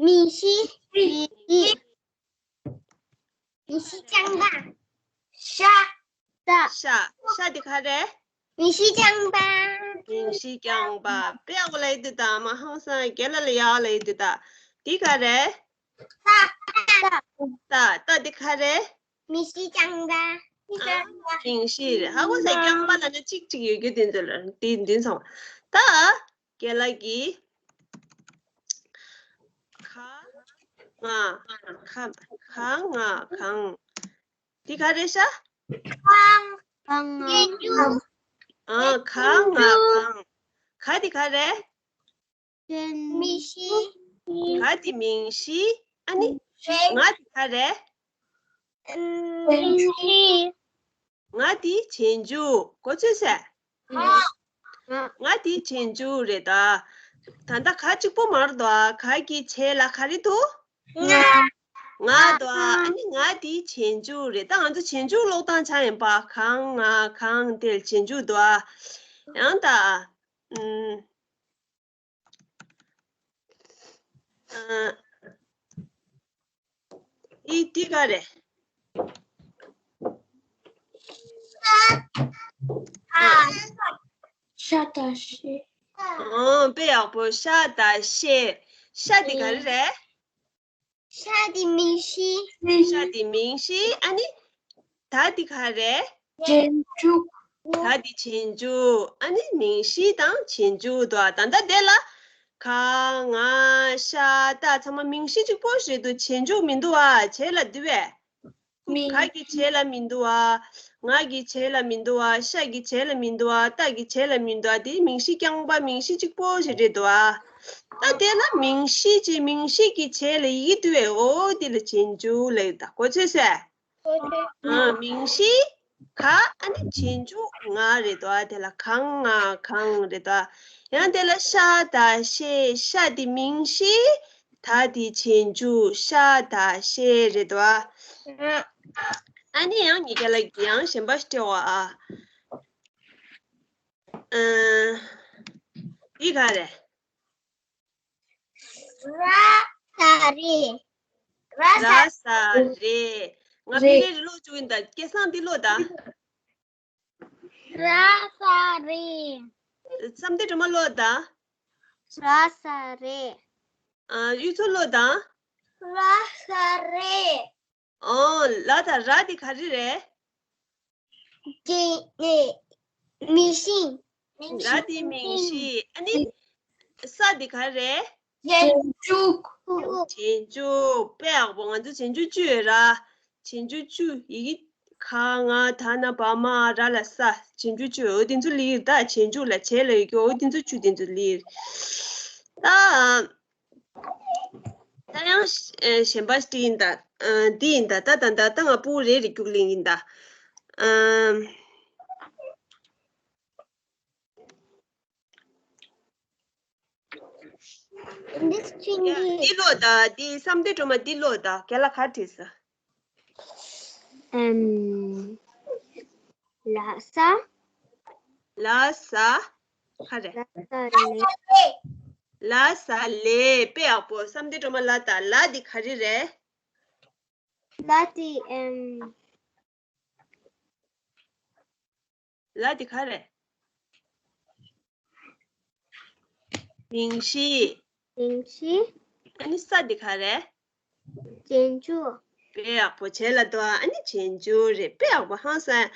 མིང་གཞི། མིང་གཞི། མིང་གཞི་རྐྱང་པ། ཤ། ཤ། ཤ། ཤ་འདི་ག་རེད། མིང་གཞི་རྐྱང་པ། མིང་གཞི་རྐྱང་པ། དཔེ་ཡག་པོ་ལབ་ཡོད་དུས་ད། མ་ཧང་སང་རྒན་ལགས་ལ་ཡག་ལབ་ཡོད་དུས་ད། འདི་ག་རེད། ཏ། ཏ། ཏ་འདི་ག་རེད། མིང་གཞི་རྐྱང་པ། ཨ། མིང་གཞི་རེད། ཧ་གོ་སོང་། རྐྱང་པ་ལབ་ན་གཅིག་གཅིག་ཡོད་རྒྱུ་དེ་ཚོ་ལ་འདི་འདི་ཚང་མ། ད་རྒན་ལགས་ཀྱིས་ག་ང་ག་ག་ང་གང་། འདི་ག་རེད་ཤག་གང་། གང་། ང་། ཨ། ག་ང་གང་། ག་འདི་ག་རེད། མིང་གཞི། ག་འདི་མིང་གཞི། ཨ་ནི། རེད། ང་འདི་ག་རེད། མིང་གཞི། ང་འདི་རྗེས་འཇུག་གོ་ཚོད་ཟེར། ང་འདི་རྗེས་འཇུག་རེད་ད། ད་ལྟ་ག་གཅིག་པོ་མ་རེད་དོ། ག་གི་རྗེས་ལ་ག་རེ་འདུག་ང་། ང་དོ། ཨ་ནི་ང་འདི་རྗེས་འཇུག་རེད་ད། ང་ཚོ་རྗེས་འཇུག་ཀློག་སྟངས་ཆ་ཡིན་པ། གང་། ང་། གང་། དེ་རྗེས་འཇུག་དོ། ཡང་ད། ཨུམ། ཨ། འདི་འདི་ག་རེད། ཤ་དང་ཤེས། ཨོ། དཔེ་ཡག་པོ། ཤ་དང་ཤེས། ཤ་འདི་ག་རེ་རེད། ཤ་འདི་མིང་གཞི། ཤ་འདི་མིང་གཞི། ཨ་ནི། ད་འདི་ག་རེད། རྗེས་འཇུག་ད་འདི་རྗེས་འཇུག་ཨ་ནི་མིང་གཞི་དང་རྗེས་འཇུག་དོ། ད་ལྟ་དེ་ལ་ག་ང་ཤ་ཏ་ཚང་མ་མིང་གཞི་གཅིག་པོ་རེད་འདུག་རྗེས་འཇུག་མི་འདུག་ཨ། རྗེས་ལ་འདུག་པས། མིང་། ག་གི་རྗེས་ལ་མི་འདུག་ཨ། ང་གི་རྗེས་ལ་མི་འདུག་ཨ། ཤ་གི་རྗེས་ལ་མི་འདུག་ཨ། ཏ་གི་རྗེས་ལ་མི་འདུག་ཨ། དེ་མིང་གཞི་རྐྱང་པ་མིང་གཞི་གཅིག་པོ་ཞིག་རེད་འདུག་ཨ། ད་དེ་ལ་མིང་གཞི་ཅེས་མིང་གཞི་གི་རྗེས་ལ་ཡི་གེ་འདུག་པས། འོ་དེ་ལ་རྗེས་འཇུག་ལབ་ཡོད་ད། གོ་ཚོད་ཟེར། ཨ། མིང་གཞི་ག་ཨ་ནི་རྗེས་འཇུག་ང་རེད་དོ། དེ་ལ་གང་། ང་། གང་རེད་དོ། ཡང་དེ་ལ་ཤ་དང་ཤེས། ཤ་དེ་མིང་གཞི། ད་དེ་རྗེས་འཇུག་ཤ་དང་ཤེས་རེད་དོ། ཨ་ནི་ཡང་ཉི་ག་ལ་ཡང་གཞན་པ་ཞིག་སྤྲད་འོ་ཨ། ཨ། འདི་ག་རེད། ར་ས་རེད། ར་ས་ར་ས་རེད། ང་རེད། ཕི་ལེ་རེ་ཀློག་བཅུག་ཡིན་ད། སྐལ་བཟང་འདི་ཀློག་ད། ར་ས་རེད། བསམ་གཏན་སྒྲོལ་མ་ཀློག་ད། ར་ས་རེད། ཨ། གཡུ་མཚོ་ཀློག་ད། ར་ས་རེད། ཨོ། ལ་དང་ར་འདི་ག་རེ་རེད། ཀྱི། ནི། མིང་གཞི། ར་འདི་མིང་གཞི། ཨ་ནི། ས་འདི་ག་རེད། རྗེས་འཇུག་རྗེས་འཇུག་དཔེ་ཡག་པོ། ང་ཚོ་རྗེས་འཇུག་བཅུ་ཡོད་ར། རྗེས་འཇུག་བཅུ་ཡི་གེ་ག་ང་ད་ན་བ་མ་ར་ལ་ས། རྗེས་འཇུག་བཅུ་ཡོད། འོ་དེ་ཚོ་ལི་ཡིར་ད། རྗེས་འཇུག་ལ་རྗེས་ལ་ཡོད་ཀྱི། འོ་དེ་ཚོ་བཅུ་དེ་ཚོ་ལི་ཡིར་ད། ད་ཡང་གཞན་པ་ཞིག་ཡིན་ད། འདི་ཡིན་ད། ད་ད་ད་ད་ང་ཕྲུ་གུ་རེ་རེ་རྒྱུགས་ལེན་ཡིན་ད། ཨམ། འདི་ཀློག་ད། འདི་བསམ་གཏན་སྒྲོལ་མ་འདི་ཀློག་ད། རྒན་ལགས་ག་རེ་བྲིས་སོང་། ཨམ། ལ་ས། ལ་ས། ག་རེ། ལ་ས་ལེ། ལ་ས་ལེ། དཔེ་ཡག་པོ། བསམ་གཏན་སྒྲོལ་མ་ལ་ད། ལ་འདི་ག་རེ་རེད། ལ་འདི་ཨམ། ལ་འདི་ག་རེ། མིང་གཞི། མིང་གཞི། ཨ་ནི་ས་འདི་ག་རེ། རྗེས་འཇུག་དཔེ་ཡག་པོ་བྱས་ལ་དོ། ཨ་ནི་རྗེས་འཇུག་རེད། དཔེ་ཡག་པོ་ཧང་སང་།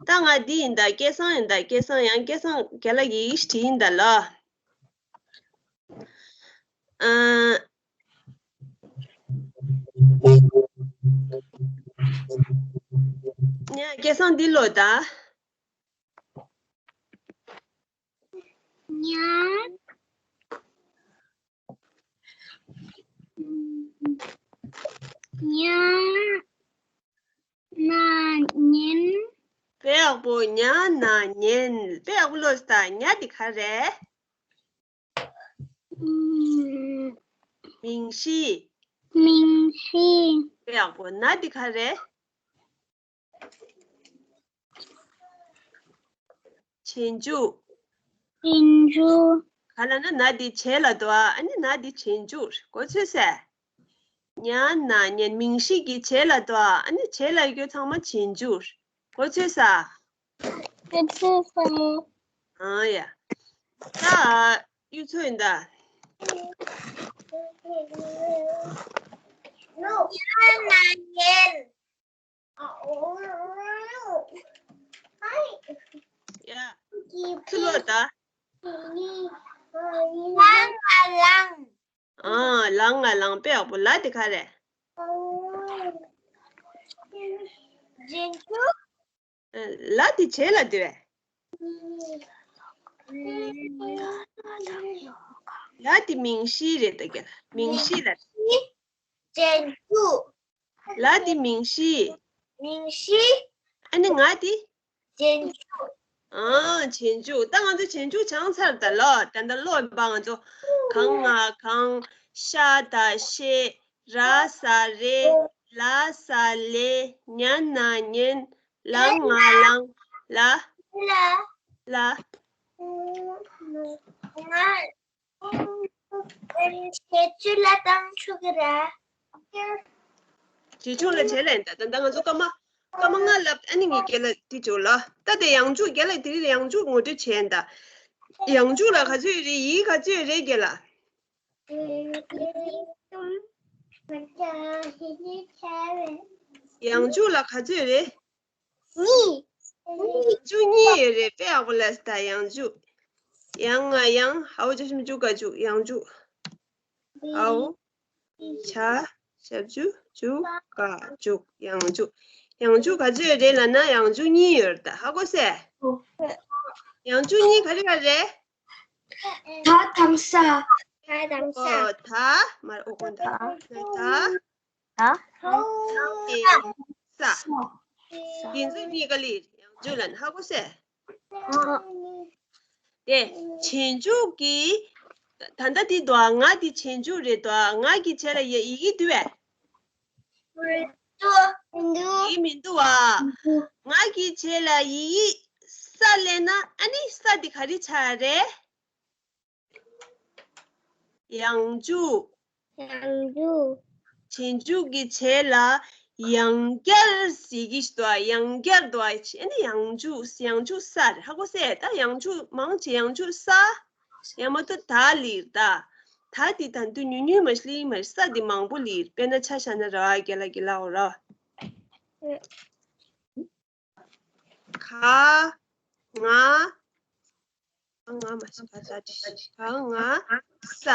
ད་ང་འདི་ཡིན་ད། སྐལ་བཟང་ཡིན་ད། སྐལ་བཟང་། ཡང་སྐལ་བཟང་རྒན་ལགས་ཀྱིས་ཡི་གེ་ཞིག་བྲིས་ཡིན་ད་ལོ། ཨ། ཡ། སྐལ་བཟང་འདི་ཀློག་ད། ཉ། ཉ་ན་ཉན། དཔེ་ཡག་པོ། ཉ་ན་ཉན། དཔེ་ཡག་པོ་ཀློག་ད། ཉ་འདི་ག་རེ། མིང་གཞི། མིང་གཞི། དཔེ་ཡག་པོ། ན་འདི་ག་རེ། རྗེས་འཇུག་རྗེས་འཇུག་ག་ལ་ན་ན་འདི་བྱས་ལ་དོ། ཨ་ནི་ན་འདི་རྗེས་འཇུག་གོ་ཚོད་སོང་། ཉ་ན་ཉན། མིང་གཞི་གི་བྱས་ལ་དོ། ཨ་ནི་བྱས་ལ་ཡོད་ཚང་མ་རྗེས་འཇུག་གོ་ཚོད་སོང་། གོ་ཚོད་སོང་། ཨ་ཡ། ད་གཡུ་མཚོ་ཡིན་ད། ཉ་ན་ཉན། ཡ། ཁྱི་ལོ་ད། ལང་ང་ལང་། ཨ། ལང་ང་ལང་། དཔེ་ཡག་པོ། ལ་དེ་ག་རེ། རྗེས་འཇུག་ལ་དེ་བྱས་ལ་དེ་བས། ལ་དེ་མིང་གཞི་རེད་ད་ག་ལ། མིང་གཞི་ལ། རྗེས་འཇུག་ལ་དེ་མིང་གཞི། མིང་གཞི། ཨ་ནི་ང་དེ། རྗེས་འཇུག་ཨང་། རྗེས་འཇུག་ད་ང་ཚོ་རྗེས་འཇུག་སྦྱངས་ཚར་ད་ལོ། ད་ལྟ་ཀློག་པ་ང་ཚོ། གང་ང་གང་། ཤ་ད་ཤེ། ར་ས་རེ། ལ་ས་ལེ། ཉ་ན་ཉན། ལང་ང་ལང་། ལ། ལ། ལ། ང་། རྗེས་འཇུག་ལ་བཏང་ཆོག་གི་རེད། རྗེས་འཇུག་ལ་བྱས་ལ་ཡིན་ད། ད་ལྟ་ང་ཚོ་སྐར་མ། སྐར་མ་ལྔ་ལབ། ཨ་ནི་ངས་རྒན་ལགས་དེ་བྱོས་ལ། ད་དེ་ཡང་འཇུག་རྒན་ལགས་དེ་རིང་ཡང་འཇུག་ངོ་སྤྲོད་བྱས་ཡིན་ད། ཡང་འཇུག་ལ་ག་ཚོད་ཡོད་རེད། ཡི་གེ་ག་ཚོད་ཡོད་རེད་རྒན་ལགས། ཡང་འཇུག་ལ་ག་ཚོད་ཡོད་རེད། གཉིས། ཡང་འཇུག་གཉིས་ཡོད་རེད། དཔེ་ཡག་པོ་ལབ་སོང་ད། ཡང་འཇུག་ཡང་ང་ཡང་། འའོ་བརྗོད་གཞི་མ་འཇུག་ག་འཇུག་ཡང་འཇུག་འའོ། བྱ། ཞབས་ཀྱུ་འཇུ། ག་འཇུག་ཡང་འཇུག་ཡང་འཇུག་ག་ཚོད་ཡོད་རེད་ལབ་ན་ཡང་འཇུག་གཉིས་ཡོད་རེད་ད། ཧ་གོ་སོང་། ཡང་འཇུག་གཉིས་ག་རེ་ག་རེ་རེད། ད་དང་ས། ད་དང་ས། ཨོ། ད་མར་ཨོ་གོན་ད། ད། ད། ས། ས། འདི་ཚོ་གཉིས་ཀ་ལ་ཡང་འཇུག་ལབ་ན་ཧ་གོ་སོང་། དེ་རྗེས་འཇུག་གི། ད་ལྟ་འདི་འདུག་ཨ། ང་འདི་རྗེས་འཇུག་རེད་འདུག་ཨ། ང་གི་བྱས་ལ་ཡ་ཡི་གེ་འདུག་པས། འདུག་ཡི་གེ་མི་འདུག་ཨ། ང་གི་བྱས་ལ་ཡི་གེ་ས་ལབ་ན། ཨ་ནི་ས་འདི་ག་རེ་ཆགས་རེད། ཡང་འཇུག་ཡང་འཇུག་རྗེས་འཇུག་གི་བྱས་ལ་ཡང་བསྐྱར་ཟེར་གྱི་འདུག་ཨ། ཡང་བསྐྱར་འདུག་ཨ། ཨ་ནི་ཡང་འཇུག་ཡང་འཇུག་ས་རེད། ཧ་གོ་སོང་། ད་ཡང་འཇུག་མང་ཆེ་ཡང་འཇུག་ས། ཡང་མ་གཏོགས་ད་ལབ་ད། ད་འདི་ད་དུང་ཉུང་ཉུང་མ་ཞིག་ལབ་མ་རེད། ས་འདི་མང་པོ་ལབ། དཔེར་ན་ཆ་བཞག་ན་ར་བ་རྒན་ལགས་ཀྱིས་ལབ་པ་ར། ག་ང་། ག་ང་མ་ཟེར། ག་ས་དྲིས། ག་ང་ས།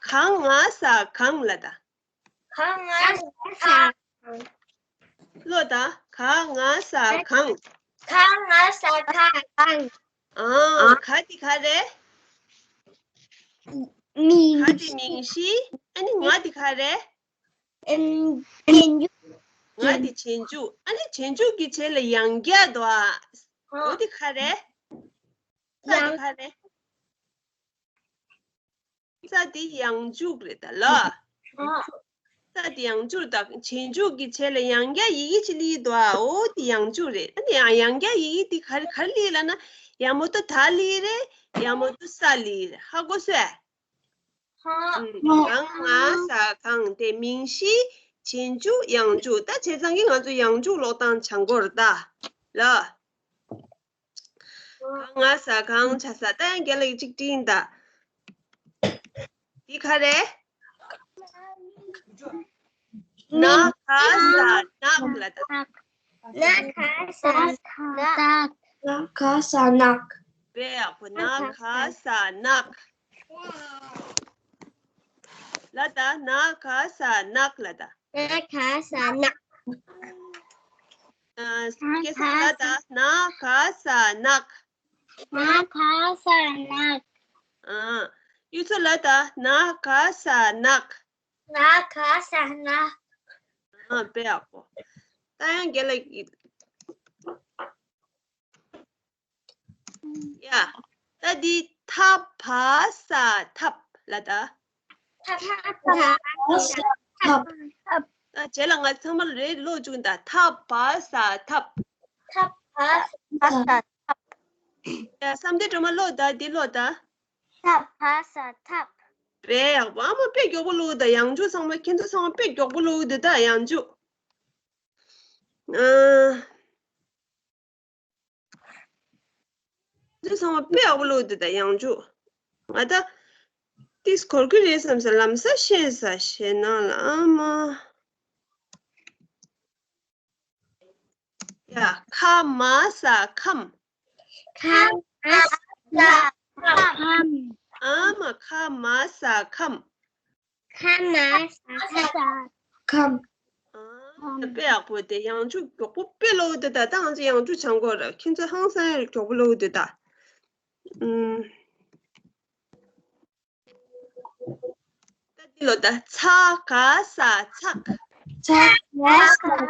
ག་ང་ས་གང་ལབ་ད། ག་ང་ས་གང་། ཀློག་ད། ག་ང་ས་གང་། ག་ང་ས་གང་། ཨང་། ག་འདི་ག་རེ། མིང་། ག་འདི་མིང་གཞི། ཨ་ནི་ང་འདི་ག་རེ། ཨམ། རྗེས་འཇུག་ང་འདི་རྗེས་འཇུག་ཨ་ནི་རྗེས་འཇུག་གི་བྱས་ལ་ཡང་བསྐྱར་འདུག་ཨ། འོ་འདི་ག་རེ། ཡང་འདི་ག་རེ། ས་དེ་ཡང་འཇུག་རེད་ད་ལ། ས་དེ་ཡང་འཇུག་ད། རྗེས་འཇུག་གི་རྗེས་ལ་ཡང་བསྐྱར་ཡི་གེ་ཅིག་སླེབས་འདུག་ཨ། འོ་དེ་ཡང་འཇུག་རེད། ཨ་ནི་ཡང་ཡང་བསྐྱར་ཡི་གེ་དེ་ག་རེ་ག་རེ་སླེབས་ལབ་ན། ཡང་མ་གཏོགས་ད་སླེབས་རེད། ཡང་མ་གཏོགས་ས་སླེབས་རེད། ཧ་གོ་སོང་། ཧ། ཨུམ། གང་ང་ས་གང་དེ་མིང་གཞི་རྗེས་འཇུག་ཡང་འཇུག་ད་བྱས་ཙང་གི་ང་ཚོ་ཡང་འཇུག་ཀློག་སྟངས་སྦྱང་དགོས་རེད་ད་ལ། གང་ང་ས་གང་བྱ་ས་ད་ཡང་རྒན་ལགས་ཀྱིས་གཅིག་བྲིས་ཡིན་ད། འདི་ག་རེ། ན་ག་ས་ནག་ལབ་ད། ན་ག་ས་ནག་ན་ག་ས་ནག་དཔེ་ཡག་པོ། ན་ག་ས་ནག་ལབ་ད། ན་ག་ས་ནག་ལབ་ད། ན་ག་ས་ནག་ཨ། སྐད་གསལ་ལབ་ད། ན་ག་ས་ནག་ན་ག་ས་ནག་ཨ། གཡུ་མཚོ་ལབ་ད། ན་ག་ས་ནག་ན་ག་ས་ནག་ཨ། དཔེ་ཡག་པོ། ད་ཡང་རྒན་ལགས་ཀྱིས། ཡ། ད་འདི་ཐ་བ་ས་ཐབ་ལབ་ད། ཐ་བ་ས་ཐབ། ད་རྗེས་ལ་ང་ཚང་མ་རེ་ཀློག་བཅུག་ད། ཐ་བ་ས་ཐབ། ཐ་བ་ས་ཐབ། ཡ། བསམ་གཏན་སྒྲོལ་མ་ཀློག་ད། འདི་ཀློག་ད། ཐ་བ་ས་ཐབ། དཔེ་ཡག་པོ། ཨ་མ་དཔེ་མགྱོགས་པོ་ཀློག་ད། ཡང་འཇུག་ཚང་མ། ཁྱེད་ཚོ་ཚང་མ་དཔེ་མགྱོགས་པོ་ཀློག་འདུག་ད། ཡང་འཇུག་ཨ། འདི་ཚང་མ་དཔེ་ཡག་པོ་ཀློག་འདུག་ད། ཡང་འཇུག་ང་ད་ཏིས་གོ་གི་རེད་བསམ་ས། ལམ་སང་ཤེས་ས་ཤེས་ནང་ལ་ཨ་མ། ཡ། ཁ་མ་ས་ཁམས། ཁ་མ་ས་ཁམས། ཨ་མ། ཁ་མ་ས་ཁམས། ཁ་མ་ས་ཁམས། ཨ། དཔེ་ཡག་པོ་དེ། ཡང་འཇུག་མགྱོགས་པོ་དཔེ་ཀློག་དེ། ད་ལྟ་ང་ཚོ་ཡང་འཇུག་སྦྱང་དགོས་རེད། ཁྱེད་ཚོ་ཧང་སང་མགྱོགས་པོ་ཀློག་དེ་ད། ཨུམ། ད་འདི་ཀློག་ད། ཚ་ག་ས་ཚགས། ཚ་ག་ས་ཚགས།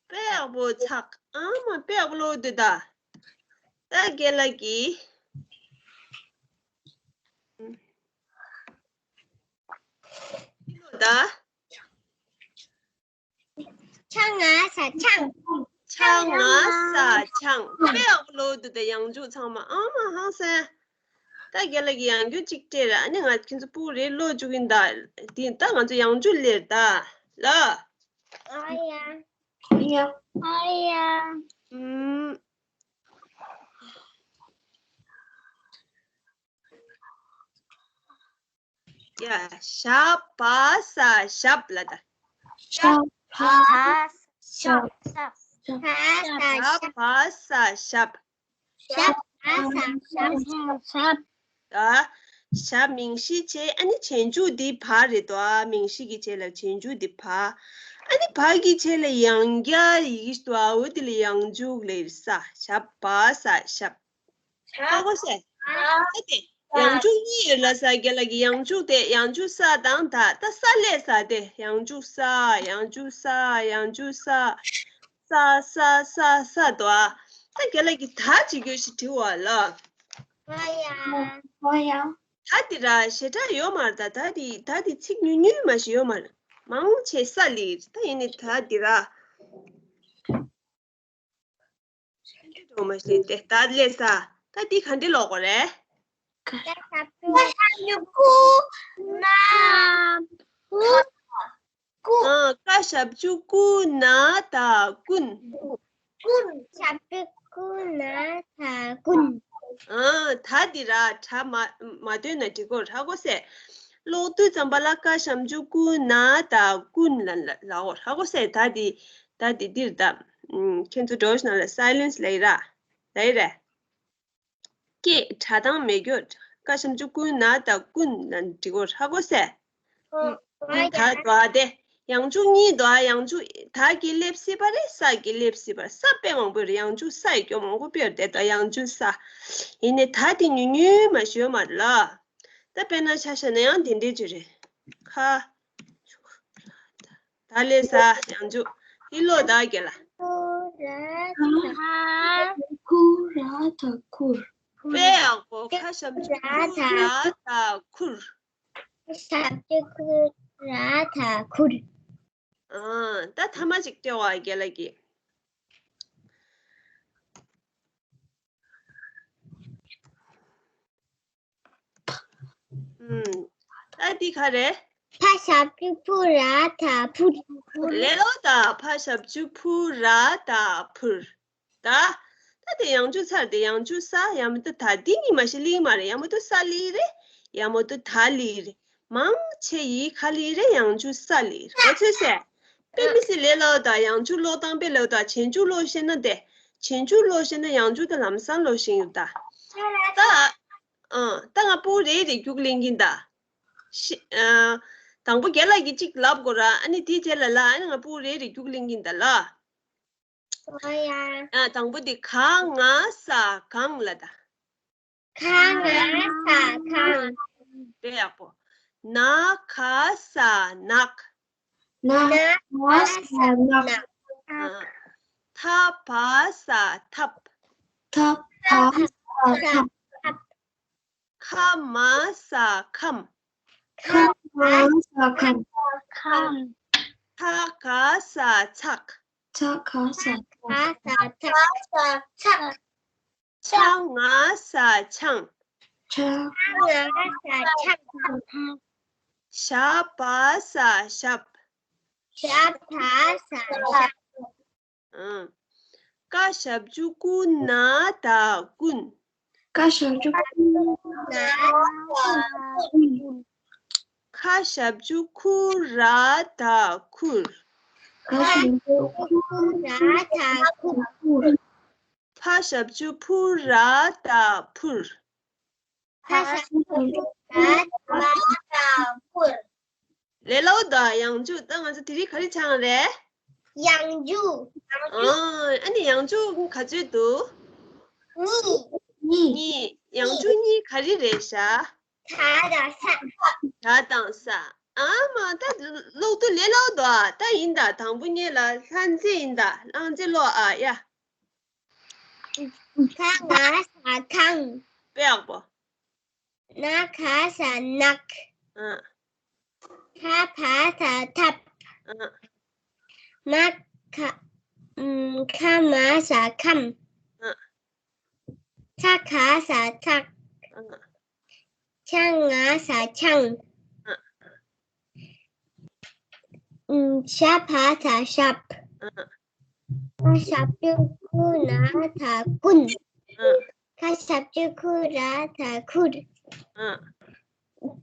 དཔེ་ཡག་པོ་ཚགས། ཨ་མ་དཔེ་ཡག་པོ་ཀློག་འདུག་ད། ད་རྒན་ལགས་ཀྱིས། འདི་ཀློག་ད། ཆ་ང་ས་ཆང་། ཆ་ང་ས་ཆང་། དཔེ་ཡག་པོ་ཀློག་འདུག་ད། ཡང་འཇུག་ཚང་མ་ཨ་མ་ཧང་སང་། ད་རྒན་ལགས་ཀྱིས་ཡང་འཇུག་གཅིག་སྤྲད་ར། ཨ་ནི་ང་ཁྱེད་ཚོ་སྤུ་གུ་རེ་ཀློག་བཅུག་གིན་ད། འདི་ད་ང་ཚོ་ཡང་འཇུག་ལེར་ད་ལ། ཨ་ཡ། ཨ་ཡ། ཨ་ཡ། ཨུམ། ཡ། ཞ་བ་ས་ཞབས་ལབ་ད། ཞ་བ་ས་ཞབས། ཞབས། ཞ་བ་ས་ཞབས། ཞ་བ་ས་ཞབས། ཞ་བ་ས་ཞབས། ཞབས། ད་ཞ་མིང་གཞི་བྱས། ཨ་ནི་རྗེས་འཇུག་འདི་བ་རེད་དོ། ཨ། མིང་གཞི་གི་རྗེས་ལ་རྗེས་འཇུག་འདི་བ། ཨ་ནི་བ་གི་རྗེས་ལ་ཡང་བསྐྱར་ཡི་གེ་ཞིག་འདུག་ཨ། འོ་དེ་ལ་ཡང་འཇུག་ལེར་ས། ཞ་བ་ས་ཞབས། ཧ་གོ་སོང་། ཨ་དེ། ཡང་འཇུག་གཉིས་ཡོད་ལ་ས། རྒན་ལགས་ཀྱིས་ཡང་འཇུག་དེ། ཡང་འཇུག་ས་དང་ད། ད་ས་སླེབས་ས་དེ། ཡང་འཇུག་ས། ཡང་འཇུག་ས། ཡང་འཇུག་ས། ས་ས་ས་ས་དོ། ཨ། ད་རྒན་ལགས་ཀྱིས་ད་ཅིག་ཡོད་ཞིག་བྲིས་པ་ལ། ཨ་ཡ། ཨ་ཡ། ད་དེ་ར་ཞེ་དྲག་ཡོད་མ་རེད་ད། ད་དེ་ད་དེ་ཚིག་ཉུང་ཉུང་མ་ཞིག་ཡོད་མ་རེད། མང་ཆེ་ས་སླེབས། ད་ཡིན་ནའི་ད་དེ་ར། འགྲོ་མ་ཤེས་ཏེ། ད་ལས་ས། ད་འདི་ག་འདྲ་ཀློག་དགོས་རེད། ཀ་ཞབས་ཀྱུ་ཀུ་ན་ད་ཀུན། ཀུ། ཨ། ཀ་ཞབས་ཀྱུ་ཀུ་ན་ད་ཀུན། ཀུན། ཞབས་ཀྱུ་ཀུ་ན་ད་ཀུན། ཨ། ད་འདི་ར་སྒྲ་མ་མ་བཏོན་ན་འགྲིག་གོ། ཧ་གོ་སོང་། ཀློག་དུས་ཙམ་པ་ལ་ཀ་ཞབས་ཀྱུ་ཀུ་ན་ད་ཀུན་ལ་ལ་ལའོ། ཧ་གོ་སོང་། ད་འདི་ད་འདི་འདིར་ད། ཨུམ། ཁྱེད་ཚོ་འགྲོ་ཞིག་ན་ལ་སའི་ལེན་སི་ལ་ཡི་ར། ལ་ཡི་རེད། སྐད་སྒྲ་གདངས་མེད་རྒྱུ། ཀ་ཞབས་ཀྱུ་ཀུ་ན་ད་ཀུན་ལ་འགྲིག་གོ། ཧ་གོ་སོང་། ཨུམ། ད་དོ་ཨ་དེ། ཡང་འཇུག་གཉིས་དོ་ཨ། ཡང་འཇུག་ད་གི་སླེབས་སྲིད་པ་རེད། ས་གི་སླེབས་སྲིད་པ་རེད། ས་དཔེ་མང་པོ་རེད། ཡང་འཇུག་ས་ཡི་སྐྱོ་མང་པོ་དཔེ་རེད་དོ། ཡང་འཇུག་ས། ཡིན་ནའི་ད་དེ་ཉུང་ཉུང་མ་ཞིག་ཡོད་མ་རེད་ལ། ད་དཔེར་ན་ཆ་བཞག་ན་ཡང་དེ་འདྲའི་ཅིག་རེད། ཁ། ད་ལས་ས་ཡང་འཇུག་འདི་ཀློག་ད་རྒན་ལགས། ཀུ་ར་ད་ཀུར། དཔེ་ཡག་པོ། ཁ་ཞབས་ཀྱུ་ཁུ་ར་ད་ཁུར། ཁ་ཞབས་ཀྱུ་ཁུ་ར་ད་ཁུར། ཨ། ད་ཐ་མ་ཅིག་སྤྲད་པ་རྒན་ལགས་ཀྱིས། ཨུམ། ད་འདི་ག་རེ། ཕ་ཞབས་ཀྱུ་ཕུ་ར་ད་ཕུར། ལེ་ལོ་ད། ཕ་ཞབས་ཀྱུ་ཕུ་ར་ད་ཕུར། ད། ད་དེ་ཡང་འཇུག་ཚར་ཏེ་ཡང་འཇུག་ས། ཡང་མ་གཏོགས་ད་འདི་གཉིས་མ་གཞི་ལི་མ་རེད། ཡང་མ་གཏོགས་ས་ལི་རེད། ཡང་མ་གཏོགས་ད་ལི་རེད། མང་ཆེ་ཡིས་ག་ལི་རེད། ཡང་འཇུག་ས་ལི་རེད། འོ་ཚོད་སེ། དཔེ་མི་སྲིད་ལས་སླ་བོ་དང་ཡང་འཇུག་ཀློག་སྟངས་དཔེ་ལས་སླ་བོ་དང་རྗེས་འཇུག་ཀློག་ཤེས་ན་དེ། རྗེས་འཇུག་ཀློག་ཤེས་ན་ཡང་འཇུག་དེ་ལམ་སང་ཀློག་ཤེས་ཡོད་ད། ད། ཨ། ད་ང་སྤུ་གུ་རེ་རེ་རྒྱུགས་ལེན་གྱིན་ད། ཤི། ཨ། དང་པོ་རྒན་ལགས་ཀྱིས་གཅིག་ལབ་དགོས་ར། ཨ་ནི་དེའི་རྗེས་ལ་ལ། ཨ་ནི་ང་སྤུ་གུ་རེ་རེ་རྒྱུགས་ལེན་གྱིན་ད་ལ། ཨོ་ཡ། ཨ། དང་པོ་དེ་ག་ང་ས་གང་ལ་ད། ག་ང་ས་གང་། དཔེ་ཡག་པོ། ན་ག་ས་ནག། ན་ག་ས་ནག། ཨ། ཐ་བ་ས་ཐབ། ཐ་བ་ས་ཐབ། ཁ་མ་ས་ཁམས། ཁ་མ་ས་ཁམས། ཁམས། ཚ་ག་ས་ཚགས། ཚ་ག་ས་ཚགས། ཚ་ག་ས་ཚགས། ཚ་ང་ས་ཆང་། ཆ་ང་ས་ཆང་། ཞ་བ་ས་ཞབས། ཞ་བ་ས་ཞབས། ཨང་། ཀ་ཞབས་ཀྱུ་ཀུ་ན་ད་ཀུན། ཀ་ཞབས་ཀྱུ་ཀུ་ན་ད་ཀུན། ཁ་ཞབས་ཀྱུ་ཁུ་ར་ད་ཁུར། ཁ་ཞབས་ཀྱུ་ཁུ་ར་ད་ཁུར། ཕ་ཞབས་ཀྱུ་ཕུ་ར་ད་ཕུར། ཕ་ཞབས་ཀྱུ་ཕུ་ར་ད་ཕུར། ལས་སླ་བོ་ད། ཡང་འཇུག་ད་ང་ཚོ་དེ་རིང་ག་རེ་སྦྱངས་རེད། ཡང་འཇུག་ཨ། ཨ་ནི་ཡང་འཇུག་ག་ཚོད་འདུག་གཉིས། གཉིས། ཡང་འཇུག་གཉིས་ག་རེ་རེད་ཤག་ད་དང་ས། ད་དང་ས། ཨ་མ་ད་ཀློག་དུས་ལས་སླ་བོ་འདུག་ཨ། ད་ཡིན་ད། དང་པོ་ངེད་ལ་ལྷ་མཛེས་ཡིན་ད། ལྷ་མཛེས་ཀློག་ཨ་ཡ། ག་ང་ས་གང་། དཔེ་ཡག་པོ། ན་ག་ས་ནག་ཨ། ཐ་བ་ས་ཐབ་ཨ། མ་ག་ཨུམ། ཁ་མ་ས་ཁམས། ཨ། ཚ་ག་ས་ཚགས། ཨ། ཆ་ང་ས་ཆང་། ཨ། ཨུམ། ཞ་བ་ས་ཞབས། ཨ། ཁ་ཞབས་ཀྱུ་ཁུ་ན་ད་ཀུན། ཨ། ཁ་ཞབས་ཀྱུ་ཁུ་ར་ད་ཁུར། ཨ།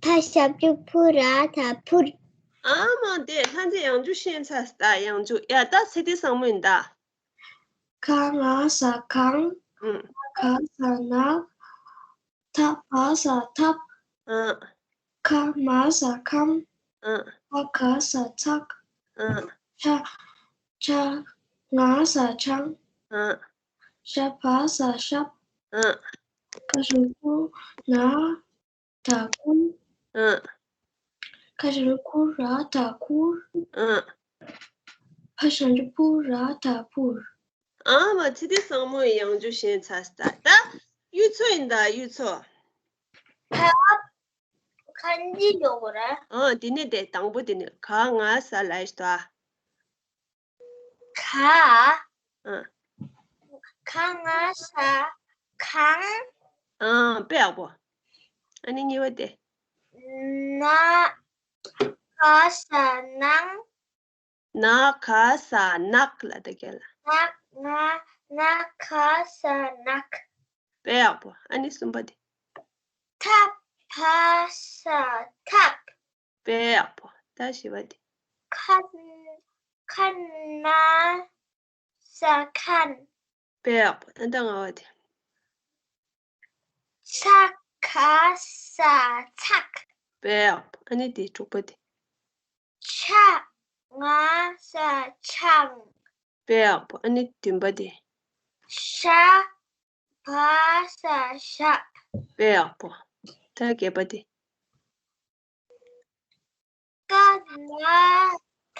ཕ་ཞབས་ཀྱུ་ཕུ་ར་ད་ཕུར། ཨ་མ་དེ་ལྷ་མཛེས་ཡང་འཇུག་ཤེས་ཚར་ད། ཡང་འཇུག་ཡ་ད་ཚེ་འདི་བཟང་མོ་ཡིན་ད། ག་ང་ས་གང་། ཨུམ། ན་ག་ས་ནག་ཐ་བ་ས་ཐབ་ཨ། ཁ་མ་ས་ཁམས། ཨ། ཚ་ག་ས་ཚགས། ཨ། ཆ། ཆ། ང་ས་ཆང་། ཨ། ཞ་བ་ས་ཞབས། ཨ། ཁ་ཞབས་ཀྱུ་ན་ད་ཀུན། ཨ། ཁ་ཞབས་ཀྱུ་ཁུ་ར་ད་ཁུར། ཨ། ཕ་ཞབས་ཀྱུ་ཕུ་ར་ད་ཕུར། ཨ་མ་ཚེ་འདི་བཟང་མོ་ཡང་འཇུག་ཤེས་ཚར་ད། ད་གཡུ་མཚོ་ཡིན་ད་གཡུ་མཚོ། ཁ་ཁ་འདི་འཇོག་དགོས་ར། ཨ་དེ་ནས་དེ་དང་པོ་དེ་ནས་ག་ང་ས་ལ་ཡིས་ད། ག་ཨ་ག་ང་ས་གང་། ཨ་དཔེ་ཡག་པོ། ཨ་ནི་གཉིས་པ་དེ། ན་ག་ས་ནང་། ན་ག་ས་ནག་ལ་ད་རྒན་ལགས། ན་ན་ན་ག་ས་ནག་དཔེ་ཡག་པོ། ཨ་ནི་གསུམ་པ་དེ། ཐ་བ་ས་ཐབ་དཔེ་ཡག་པོ། ད་བཞི་པ་དེ། ཁ་ཁ་ན་ས་ཁན། དཔེ་ཡག་པོ། ད་ལྟ་ལྔ་པ་དེ། ཚ་ག་ས་ཚགས། དཔེ་ཡག་པོ། ཨ་ནི་དེ་དྲུག་པ་དེ། ཆ་ང་ས་ཆང་། དཔེ་ཡག་པོ། ཨ་ནི་བདུན་པ་དེ། ཞ་བ་ས་ཞབས། དཔེ་ཡག་པོ། ད་བརྒྱད་པ་དེ། ཀ་ན་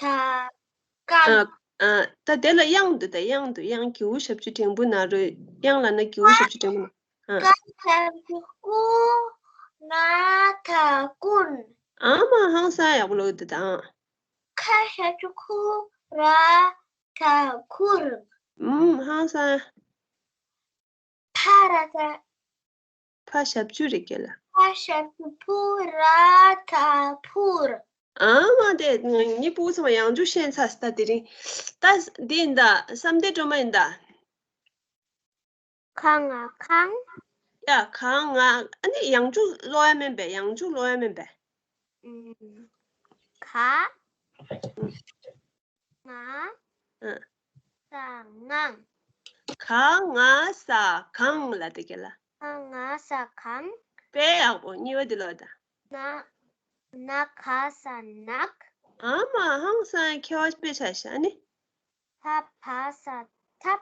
ད་ཀམ། ཨ་ཨ། ད་དེ་ལ་དབྱངས་འདུག་ད་དབྱངས་འདུག་དབྱངས་གི་གུ་ཞབས་ཀྱུ་འགྲེང་བུ་ན་རོ། དབྱངས་ལབ་ན་གི་གུ་ཞབས་ཀྱུ་འགྲེང་བུ་ན། ཨ། ཀ་ཞབས་ཀྱུ་ཀུ། ན་ད་ཀུན། ཨ་མ་ཧང་སང་ཡག་པོ་ཀློག་འདུག་ད། ཨ། ཁ་ཞབས་ཀྱུ་ཁུ། ར་ད་ཁུར། ཨུམ་ཧང་སང་། ཕ་ར་ད། ཕ་ཞབས་ཀྱུ་རེད་ཀྱེ་ལ། ཕ་ཞབས་ཀྱུ་ཕུ། ར་ད་ཕུར། ཨ་མ་དེ་ངའི་ཕྲུ་གུ་ཚང་མ་ཡང་འཇུག་ཤེས་ཚར་སོང་ད། དེ་རིང་ད་འདི་ཡིན་ད། བསམ་གཏན་སྒྲོལ་མ་ཡིན་ད། ཁ་ང་ཁང་། ཡ་ཁ་ང་། ཨ་ནི་ཡང་འཇུག་ཀློག་ཡ་མིན་པས། ཡང་འཇུག་ཀློག་ཡ་མིན་པས། ཨུམ། ཁ་ང་ཨ། ས་ངང་། ཁ་ང་ས་གང་ལ་དེ་ཀྱེ་ལ། ཁ་ང་ས་གང་། དཔེ་ཡག་པོ། གཉིས་པ་འདི་ཀློག་ད། ན་ན་ག་ས་ནག། ཨ་མ་ཧང་སང་མཁས་པ་དཔེ་ཆ་ཤ་ནི། ཐ་བ་ས་ཐབ།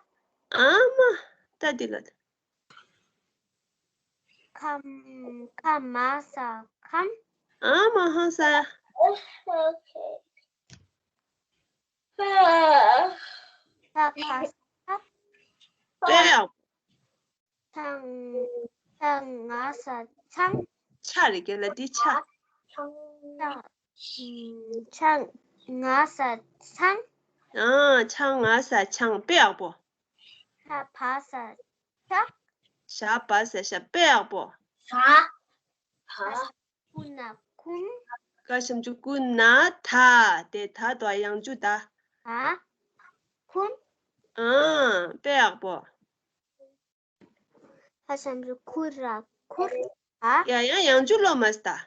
ཨ་མ་ད་འདི་ཀློག་ད། ཁམ་ཁ་མ་ས་ཁམ། ཨ་མ་ཧང་སང་། ཨོ་ཁེ། ཨ། ཐ་ཁ་ས་ཐབ། དཔེ་ཡག་ཚང་། ཚང་ང་ས་ཚང་། ཆ་རེད་ཀྱེ་ལ། འདི་ཆ། ཚང་། ཚང་ང་ས་ཚང་། ཨ། ཆང་ང་ས་ཆང་། དཔེ་ཡག་པོ། ཞ་བ་ས་ཞག། ཞ་བ་ས་ཞག། དཔེ་ཡག་པོ། ཞ། ཞ། ཀུ་ན་ཀུན། ཀ་ཞབས་ཀྱུ་ཀུ། ན་ད། དེ་ད་དོ་ཡང་འཇུག་ད། ད་ཀུན། ཨ། དཔེ་ཡག་པོ། ཧ་ཞབས་ཀྱུ་ཁུ་ར་ཁུར། ཨ། ཡ་ཡང་ཡང་འཇུག་ཀློག་མ་སོང་ད།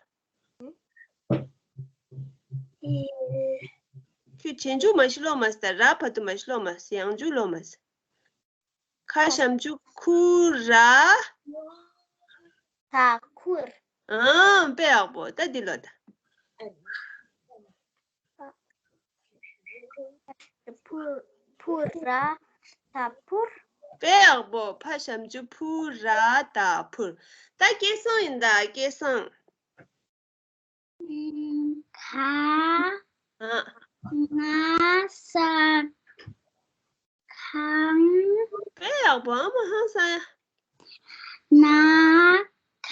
ཁྱོད་རྗེས་འཇུག་མ་གཞི་ཀློག་མ་སོང་ད། ར་བར་དུ་མ་གཞི་ཀློག་མ་སོང་། ཡང་འཇུག་ཀློག་མ་སོང་། ཁ་ཞབས་ཀྱུ་ཁུ་ར། ད་ཁུར། ཨང་། དཔེ་ཡག་པོ། ད་འདི་ཀློག་ད། ཕུ་ཕུ་ར་ད་ཕུར། དཔེ་ཡག་པོ། ཕ་ཞབས་ཀྱུ་ཕུ་ར་ད་ཕུར། ད་སྐལ་བཟང་ཡིན་ད། སྐལ་བཟང་། ཁ་ཨ། ང་ས་ཁང་། དཔེ་ཡག་པོ། ཨ་མ་ཧང་སང་ཡ། ན་ག་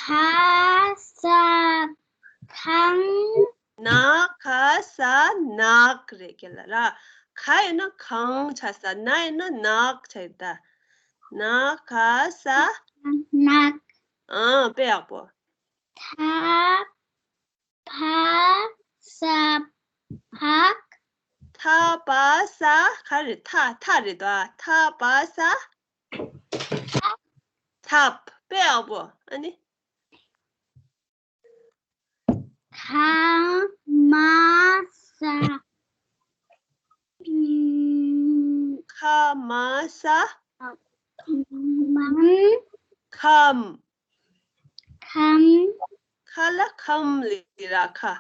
ས་གང་། ན་ག་ས་ནག་རེད་ཀྱེ་ལ་ར། ག་ཡིན་ན་གང་ཆགས་ས། ན་ཡིན་ན་ནག་ཆགས་ད། ན་ག་ས་ནག། ཨ། དཔེ་ཡག་པོ། ཐ་བ་ས་བག། ཐ་བ་ས་ག་རེ། ཐ་ཐ་རེད་དོ། ཐ་བ་ས་ཐབ། དཔེ་ཡག་པོ། ཨ་ནི། ཁ་མ་ས་ཁ་མ་ས་མ་ཁམ། ཁམ། ཁ་ལ་ཁམ་ལི་ར་ཁ།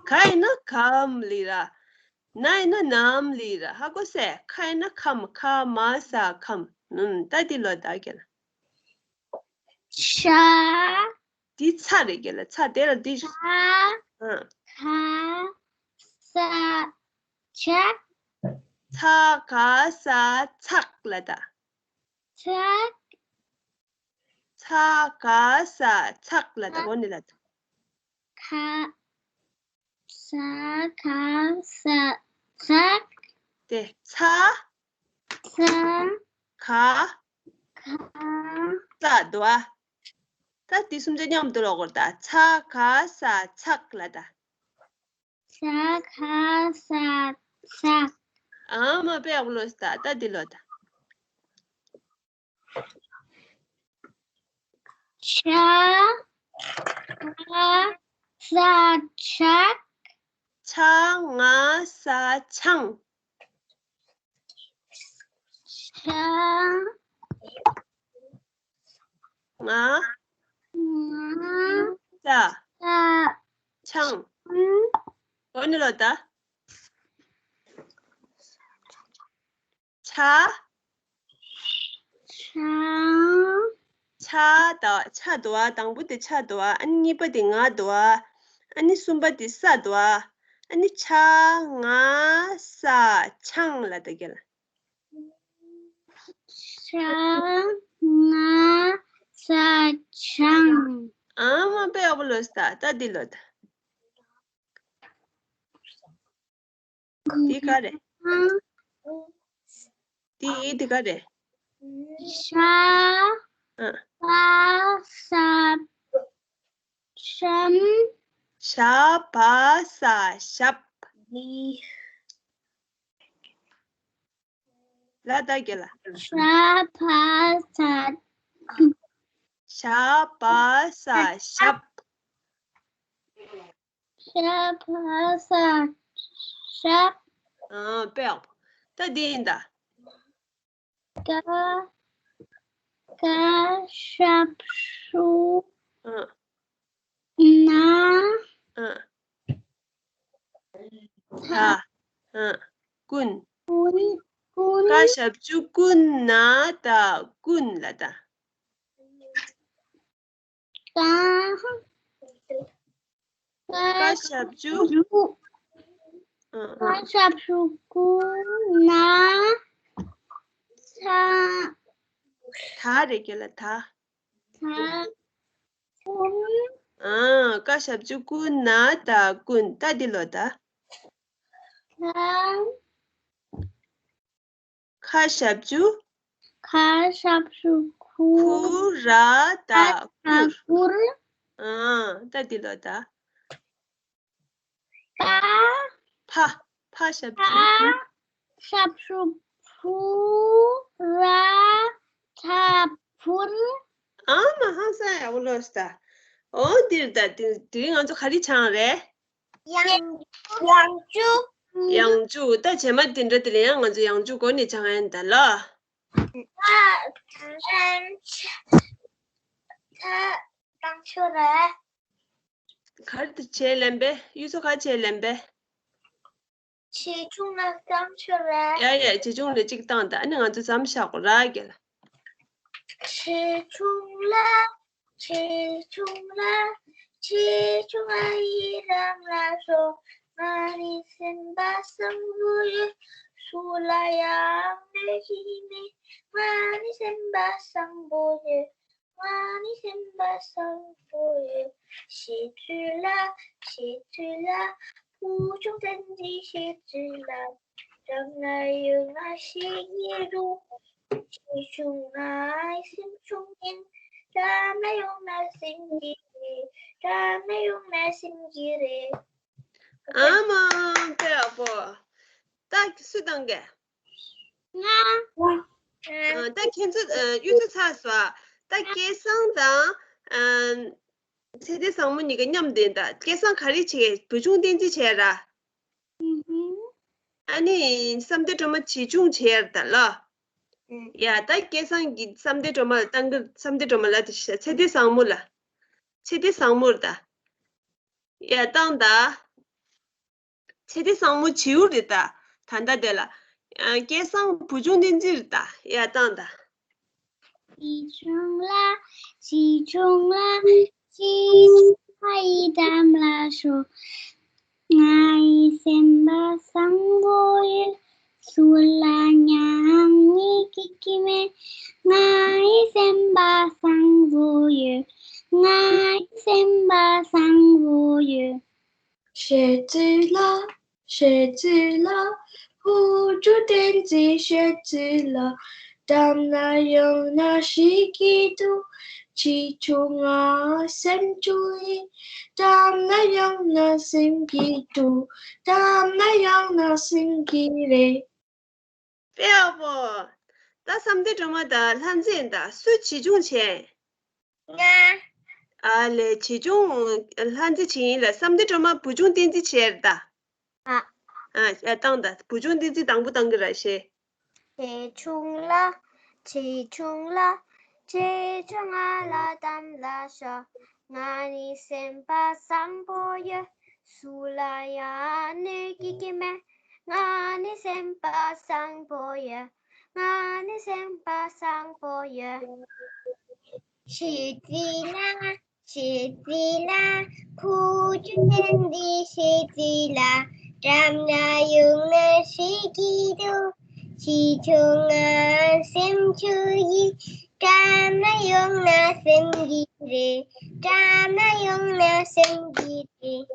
ག་ཡིན་ན་གམ་ལི་ར། ན་ཡིན་ན་ནམ་ལི་ར། ཧ་གོ་སོང་། ཁ་ཡིན་ན་ཁམ། ཁ་མ་ས་ཁམ། ཨུམ། ད་འདི་ཀློག་ད་ཀྱེ་ལ། ཤ། འདི་ཚ་རེད་ཀྱེ་ལ། ཚ། དེ་ལ་འདི། ཚ། ཨ། ག་ས་ཆག། ཚ་ག་ས་ཚག་ལ་ད། ཚག། ཚ་ག་ས་ཚག་ལ་ད། འོ་ནི་ལ་ད། ཁ་ས་ག་ས་ཚག། དེ་ཚ། ཚ། ག། ག། ས་དོ། ད་འདི་གསུམ་ཆ་མཉམ་དུ་ཀློག་དགོས་ད། ཚ་ག་ས་ཚག་ལ་ད། ས་ག་ས་ཚག། ཨ་མ་དཔེ་ཡག་པོ་ཀློག་སོང་ད། ད་འདི་ཀློག་ད། ཆ་ག་ས་ཆག། ཆ་ང་ས་ཆང་། ཆ་ང་ང་ས་ས་ཆང་། འོ་ནི་ཀློག་ད། ཆ། ཆ། ཆ་ད། ཆ་དོ། དང་པོ་དེ་ཆ་དོ། ཨ་ནི་གཉིས་པ་དེ་ང་དོ། ཨ་ནི་གསུམ་པ་དེ་ས་དོ། ཨ་ནི་ཆ་ང་ས་ཆང་ལ་ད་ཀྱེ་ལ། ཆ་ང་ས་ ད་ཆང་། ཨ་མ་དཔེ་ཡག་པོ་ལོས་ད། ད་འདི་ལོ་ད། འདི་ག་རེད། འདི་འདི་ག་རེད། ཤ། ཨ། པ་ས་ཤམ། ཤ་བ་ས་ཤབ། ལ་ད་གེ་ལ། ཤ་བ་ས། ཤ་བ་ས་ཤབ། ཤ་བ་ས་ཤབ། ཨ་དཔེ་ཡག་པོ། ད་འདི་ཡིན་ད། ཀ། ཀ་ཞབས་ཀྲུ། ཨ། ན། ཨ། ད། ཨ། ཀུན། ཀུན། ཀུན། ཀ་ཞབས་ཀྱུ་ཀུ་ན་ད་ཀུན་ལ་ད། ཀ། ཀ་ཞབས་ཀྱུ། ཨ། ཀ་ཞབས་ཀྱུ་ཀུ་ན་ད། ད་རེད་གེ་ལ་ད། ད། ཀུན། ཨ། ཀ་ཞབས་ཀྱུ་ཀུ་ན་ད་ཀུན། ད་འདི་ལོ་ད། ད། ཁ་ཞབས་ཀྱུ། ཁ་ཞབས་ཀྱུ་ཁུ། ཁུ་ར་ད་ད་ཁུར། ཁུར། ཨ། ད་འདི་ལོ་ད། ཕ། ཕ། ཕ་ཞབས་ཀྱུ་ཕ་ཕུ། ཞབས་ཀྱུ་ཕུ་ར་ད་ཕུར། ཨ་མ་ཧང་སང་ཡག་པོ་ལོས་ད། འོ་འདིར་ད་འདི་འདི་ང་ཚོ་ག་རེ་སྦྱངས་རེད། ཡང་ཡང་ཅུ། ཡང་ཅུ། ད་རྗེས་མ་འདི་འདྲ་དེ་ལ་ཡང་ང་ཚོ་ཡང་ཅུ་སྒོ་ནས་སྦྱང་ཡ་ཡིན་ད་ལ། ད་ད་ད་བཏང་ཆོག་རེད། ག་རེ་བྱས་ལེན་པས། གཡུ་མཚོ་ག་བྱས་ལེན་པས། ཆེ་ཆུང་ལ་བཏང་ཆོག་རེད། ཡ་ཡ། ཆེ་ཆུང་ལ་གཅིག་བཏང་ད། ཨ་ནི་ང་ཚོ་མཚམས་བཞག་གོ་ར་གེ་ལ། ཆེ་ཆུང་ལ། ཆེ་ཆུང་ལ། ཆེ་ཆུང་ཨ་ཡི་རང་ལ་ཤོག་ང་ནི་སེམས་པ་བཟང་པོ་ཡོད། སུ་ལ་ཡང་གནོད་ཀྱི་མེད། ང་ནི་སེམས་པ་བཟང་པོ་ཡོད། ང་ནི་སེམས་པ་བཟང་པོ་ཡོད། ཤེས་ཚུལ་ལ། ཤེས་ཚུལ་ལ། ཕུལ་བྱུང་བསྟན་འཛིན་ཤེས་ཚུལ་ལ། འགྲམ་ན་ཡོད་ན་ཤེས་ཀྱི་འདུག་ཆེ་ཆུང་ང་སེམས་ཆུང་ཡིན། འགྲམ་ན་ཡོང་ན་སེམས་ཀྱི་རེད། འགྲམ་ན་ཡོང་ན་སེམས་ཀྱི་རེད། ཨ་མ་དཔེ་ཡག་པོ། ད་སུ་བཏང་གི། ང་། ཨ། ད་ཁྱེད་ཚོ་ཨ་གཡུ་མཚོ་ཚར་སོང་། ད་སྐལ་བཟང་དང་ཨ་ཚེ་བརྟན་བཟང་མོ་གཉིས་ཀ་མཉམ་བསྡད་ད། སྐལ་བཟང་ག་རེ་བྱེད། བུ་ཆུང་བསྟན་འཛིན་བྱས་ར། ཨ་ནི་བསམ་གཏན་སྒྲོལ་མ་བྱིས་ཆུང་བྱས་ར་ད་ལ། ཡ་ད་སྐལ་བཟང་གིས་བསམ་གཏན་སྒྲོལ་མ་ལ་བཏང་གི། བསམ་གཏན་སྒྲོལ་མ་ལ་དེ་ཚེ་བརྟན་བཟང་མོ་ལ། ཚེ་བརྟན་བཟང་མོར་ད། ཡ་བཏང་ད། ཚེ་བརྟན་བཟང་མོ་བྱིའུ་རེད་ད། ད་ལྟ་དེ་ལ། ཨ། སྐལ་བཟང་བུ་ཆུང་བསྟན་འཛིན་རེད་ད། ཡ་བཏང་ད། བྱིས་ཆུང་ལ། བྱིས་ཆུང་ལ། བྱིས་ཆུང་ཨ་ཡི་འགྲམ་ལ་ཤོག་ང་ཡི་སེམས་པ་བཟང་པོ་ཡོད། སུ་ལ་ཡང་གནོད་སྐྱེལ་གྱི་མེད། ང་ཡི་སེམས་པ་བཟང་པོ་ཡོད། ང་ཡི་སེམས་པ་བཟང་པོ་ཡོད། ཤེས་ཚུལ་ལ། ཤེས་ཚུལ་ལ། བུ་ཆུང་བསྟན་འཛིན་ཤེས་ཚུལ་ལ། འགྲམ་ན་ཡོང་ན་ཤེས་ཀྱི་འདུག་ཆེ་ཆུང་ང་སེམས་ཆུང་ཡིན། འགྲམ་ན་ཡོང་ན་སེམས་ཀྱི་འདུག་འགྲམ་ན་ཡོང་ན་སེམས་ཀྱི་རེད། དཔེ་ཡག་པོ། ད་བསམ་གཏན་སྒྲོལ་མ་དང་ལྷ་མཛེས་དང་སུ་བྱིས་ཆུང་བྱས། ང་། ཨ་ལས། བྱིས་ཆུང་ལྷ་མཛེས་བྱས་ཡིན་ལ། བསམ་གཏན་སྒྲོལ་མ་བུ་ཆུང་བསྟན་འཛིན་བྱས་ར་ད། ཨ། ཨ། ཡ་བཏང་ད། བུ་ཆུང་བསྟན་འཛིན་དང་པོ་བཏང་གི་ར་ཤེས། བྱིས་ཆུང་ལ། བྱིས་ཆུང་ལ། བྱིས་ཆུང་ང་ལ་འགྲམ་ལ་ཤོག་ང་ནི་སེམས་པ་བཟང་པོ་ཡོད། སུ་ལ་ཡང་གནོད་སྐྱེལ་གྱི་མེད། ང་ནི་སེམས་པ་བཟང་པོ་ཡོད། ང་ནི་སེམས་པ་བཟང་པོ་ཡོད། ཤེས་ཚུལ་ལ། ཤེས་ཚུལ་ལ། བུ་ཆུང་བསྟན་འཛིན་ཤེས་ཚུལ་ལ། འགྲམ་ན་ཡོང་ན་ཤེས་ཀྱི་འདུག་ཆེ་ཆུང་ང་སེམས་ཆུང་ཡིན། བཀྲ་མ་ཡོང་ན་སེམས་སྐྱིད་རེད། བཀྲ་མ་ཡོང་ན་སེམས་སྐྱིད་རེད།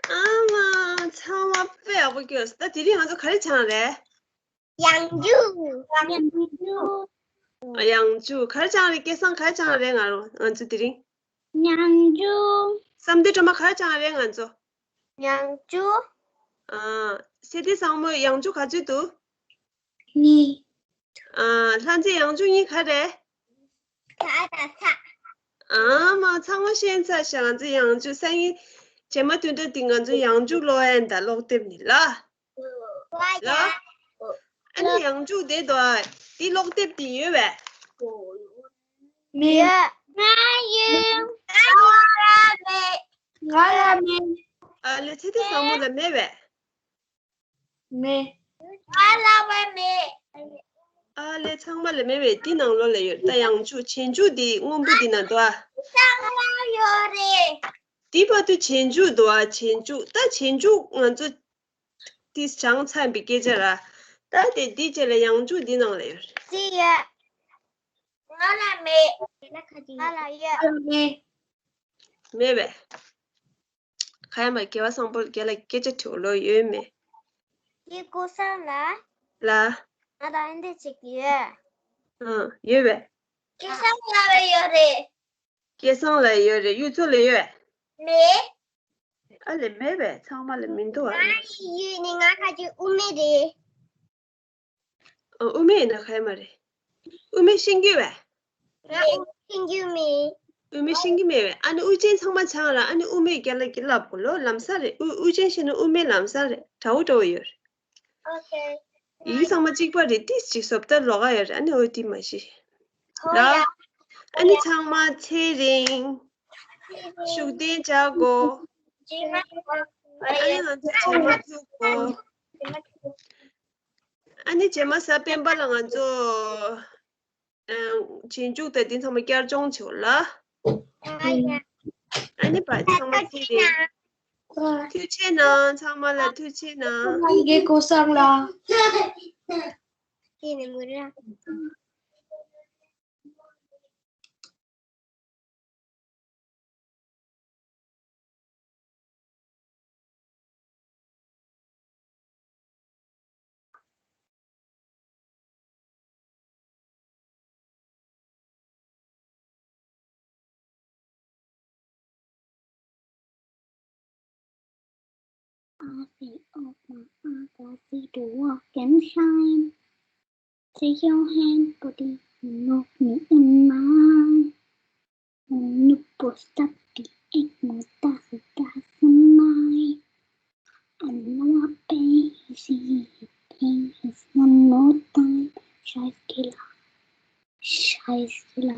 ཨ་མ། ཚང་མ་དཔེ་ཡག་པོ་སྐྱོན་སོང་། ད་དེ་རིང་ང་ཚོ་ག་རེ་སྦྱངས་རེད། ཡང་འཇུག་ཡང་འཇུག་ཨ། ཡང་འཇུག་ག་རེ་སྦྱངས་རེད། སྐལ་བཟང་ག་རེ་སྦྱངས་རེད། ང་རང་ང་ཚོ་དེ་རིང་། ཡང་འཇུག་བསམ་གཏན་སྒྲོལ་མ་ག་རེ་སྦྱངས་རེད། ང་ཚོ། ཡང་འཇུག་ཨ། སེ་དེ་བཟང་མོ་ཡང་འཇུག་ག་ཚོད་འདུག་གཉིས། ཨ། ལྷ་མཛེས་ཡང་འཇུག་གཉིས་ག་རེ། ད་ད་ད། ཨ་མ། ཚང་མ་ཤེས་ཚར་ཤག་ང་ཚོ་ཡང་འཇུག་སང་ཉིན་རྗེས་མ་དུས་འདྲ་འདི་ང་ཚོ་ཡང་འཇུག་ཀློག་ཡ་ཡིན་ད། ཀློག་དེབ་ནི་ལ། ལ། ཨ་ནི་ཡང་འཇུག་དེ་དོ། འདི་ཀློག་དེབ་འདི་ཡོད་པས། མེད། ང་ཡོད། ང་ཡོད་ར་མེད། ང་ལ་མེད། ཨ་ལེ། ཚེ་དེ་བཟང་མོ་ལ་མེད་པས། མེད། ང་ལ་བས་མེད། ཨ་ལེ། ཚང་མ་ལ་མེད་པས། འདི་ནང་ལོགས་ལ་ཡོད། ད་ཡང་འཇུག་རྗེས་འཇུག་འདི་སྔོན་པོ་འདི་ན་འདུག་ཨ། ཚང་མ་ཡོད་རེད། འདི་བར་དུ་རྗེས་འཇུག་འདུག་ཨ། རྗེས་འཇུག་ད་རྗེས་འཇུག་ང་ཚོ་འདི་སྦྱངས་ཚར་བའི་སྐད་ཆ་ར། ད་དེ་འདི་རྗེས་ལ་ཡང་འཇུག་འདི་ནང་ལ་ཡོད་རེད། ཅི་ཡོད། ང་ལ་མེད། ང་ལ་ཡོད། ང་ལ་མེད། མེད་པས། ག་ཡ་མ། རྒྱལ་བ་བཟང་པོ་རྒན་ལགས་སྐད་ཆ་དྲི་བ་ལོ་ཡོད་མེད། ཀྱེ་སྐལ་བཟང་ལགས། ལགས། ང་དང་ཨེ་འདྲ་ཅིག་ཡོད། ཨ། ཡོད་པས། སྐལ་བཟང་ལགས་ལ་ཡོད་རེད། སྐལ་བཟང་ལགས་ཡོད་རེད། གཡུ་མཚོ་ལ་ཡོད། མེད། ཨ་ལེ། མེད་པས། ཚང་མ་ལ་མི་འདུག་ཨ། ང་ཡི་ཡུལ་ནི་ང་ཁ་ཅིག་དབུ་མེད་རེད། ཨ། དབུ་མེད་ཡིན་ན་ག་ཡ་མ་རེད། དབུ་མེད་ཤེས་ཀྱི་ཡོད་པས། ང་དབུ་མེད་ཤེས་ཀྱི་མེད། དབུ་མེད་ཤེས་ཀྱི་མེད་པས། ཨ་ནི་དབུ་ཅན་ཚང་མ་སྦྱངས་ར། ཨ་ནི་དབུ་མེད་རྒན་ལགས་ཀྱིས་བསླབ་དགོས་ལོ། ལམ་སང་རེད། དབུ་དབུ་ཅན་ཤེས་ན་དབུ་མེད་ལམ་སང་རེད། འདྲ་བོ་འདྲ་བོ་ཡོད་རེད། ཨོ་ཁེ། ཡིག་ཚང་མ་གཅིག་པ་རེད། ཏིས་གཅིག་བཟོ་ལྟ་ལོགས་ཀ་ཡོད་རེད། ཨ་ནི་འོ་དེ་མ་གཞི། ཧོ་ཡ། ལ། ཨ་ནི་ཚང་མ་ཚེ་རིང་། ཤུགས་ལྡན་བྱ་དགོས། ཨ་ནི་ང་ཚོ་རྗེས་མ་ཐུག་དགོས། ཨ་ནི་རྗེས་མ་གཟའ་སྤེན་པ་ལ་ང་ཚོ། ཨ། རྗེས་འཇུག་དང་འདི་ཚང་མ་བསྐྱར་སྦྱོང་བྱེད་ལ། ཨ་ནི་བ། ཚང་མ་ཚེ་རིང་། ཐུགས་རྗེ་གནང་། ཚང་མ་ལ་ཐུགས་རྗེ་གནང་། ལགས་སོ། སྐལ་བཟང་ལགས། As the old man, I got the door can shine. Say your hand, put it in, look me in my eye. Nuppo statti egmo tasu tasu mai. Anua pei si pei is one more time. Shaiskila. Shaiskila.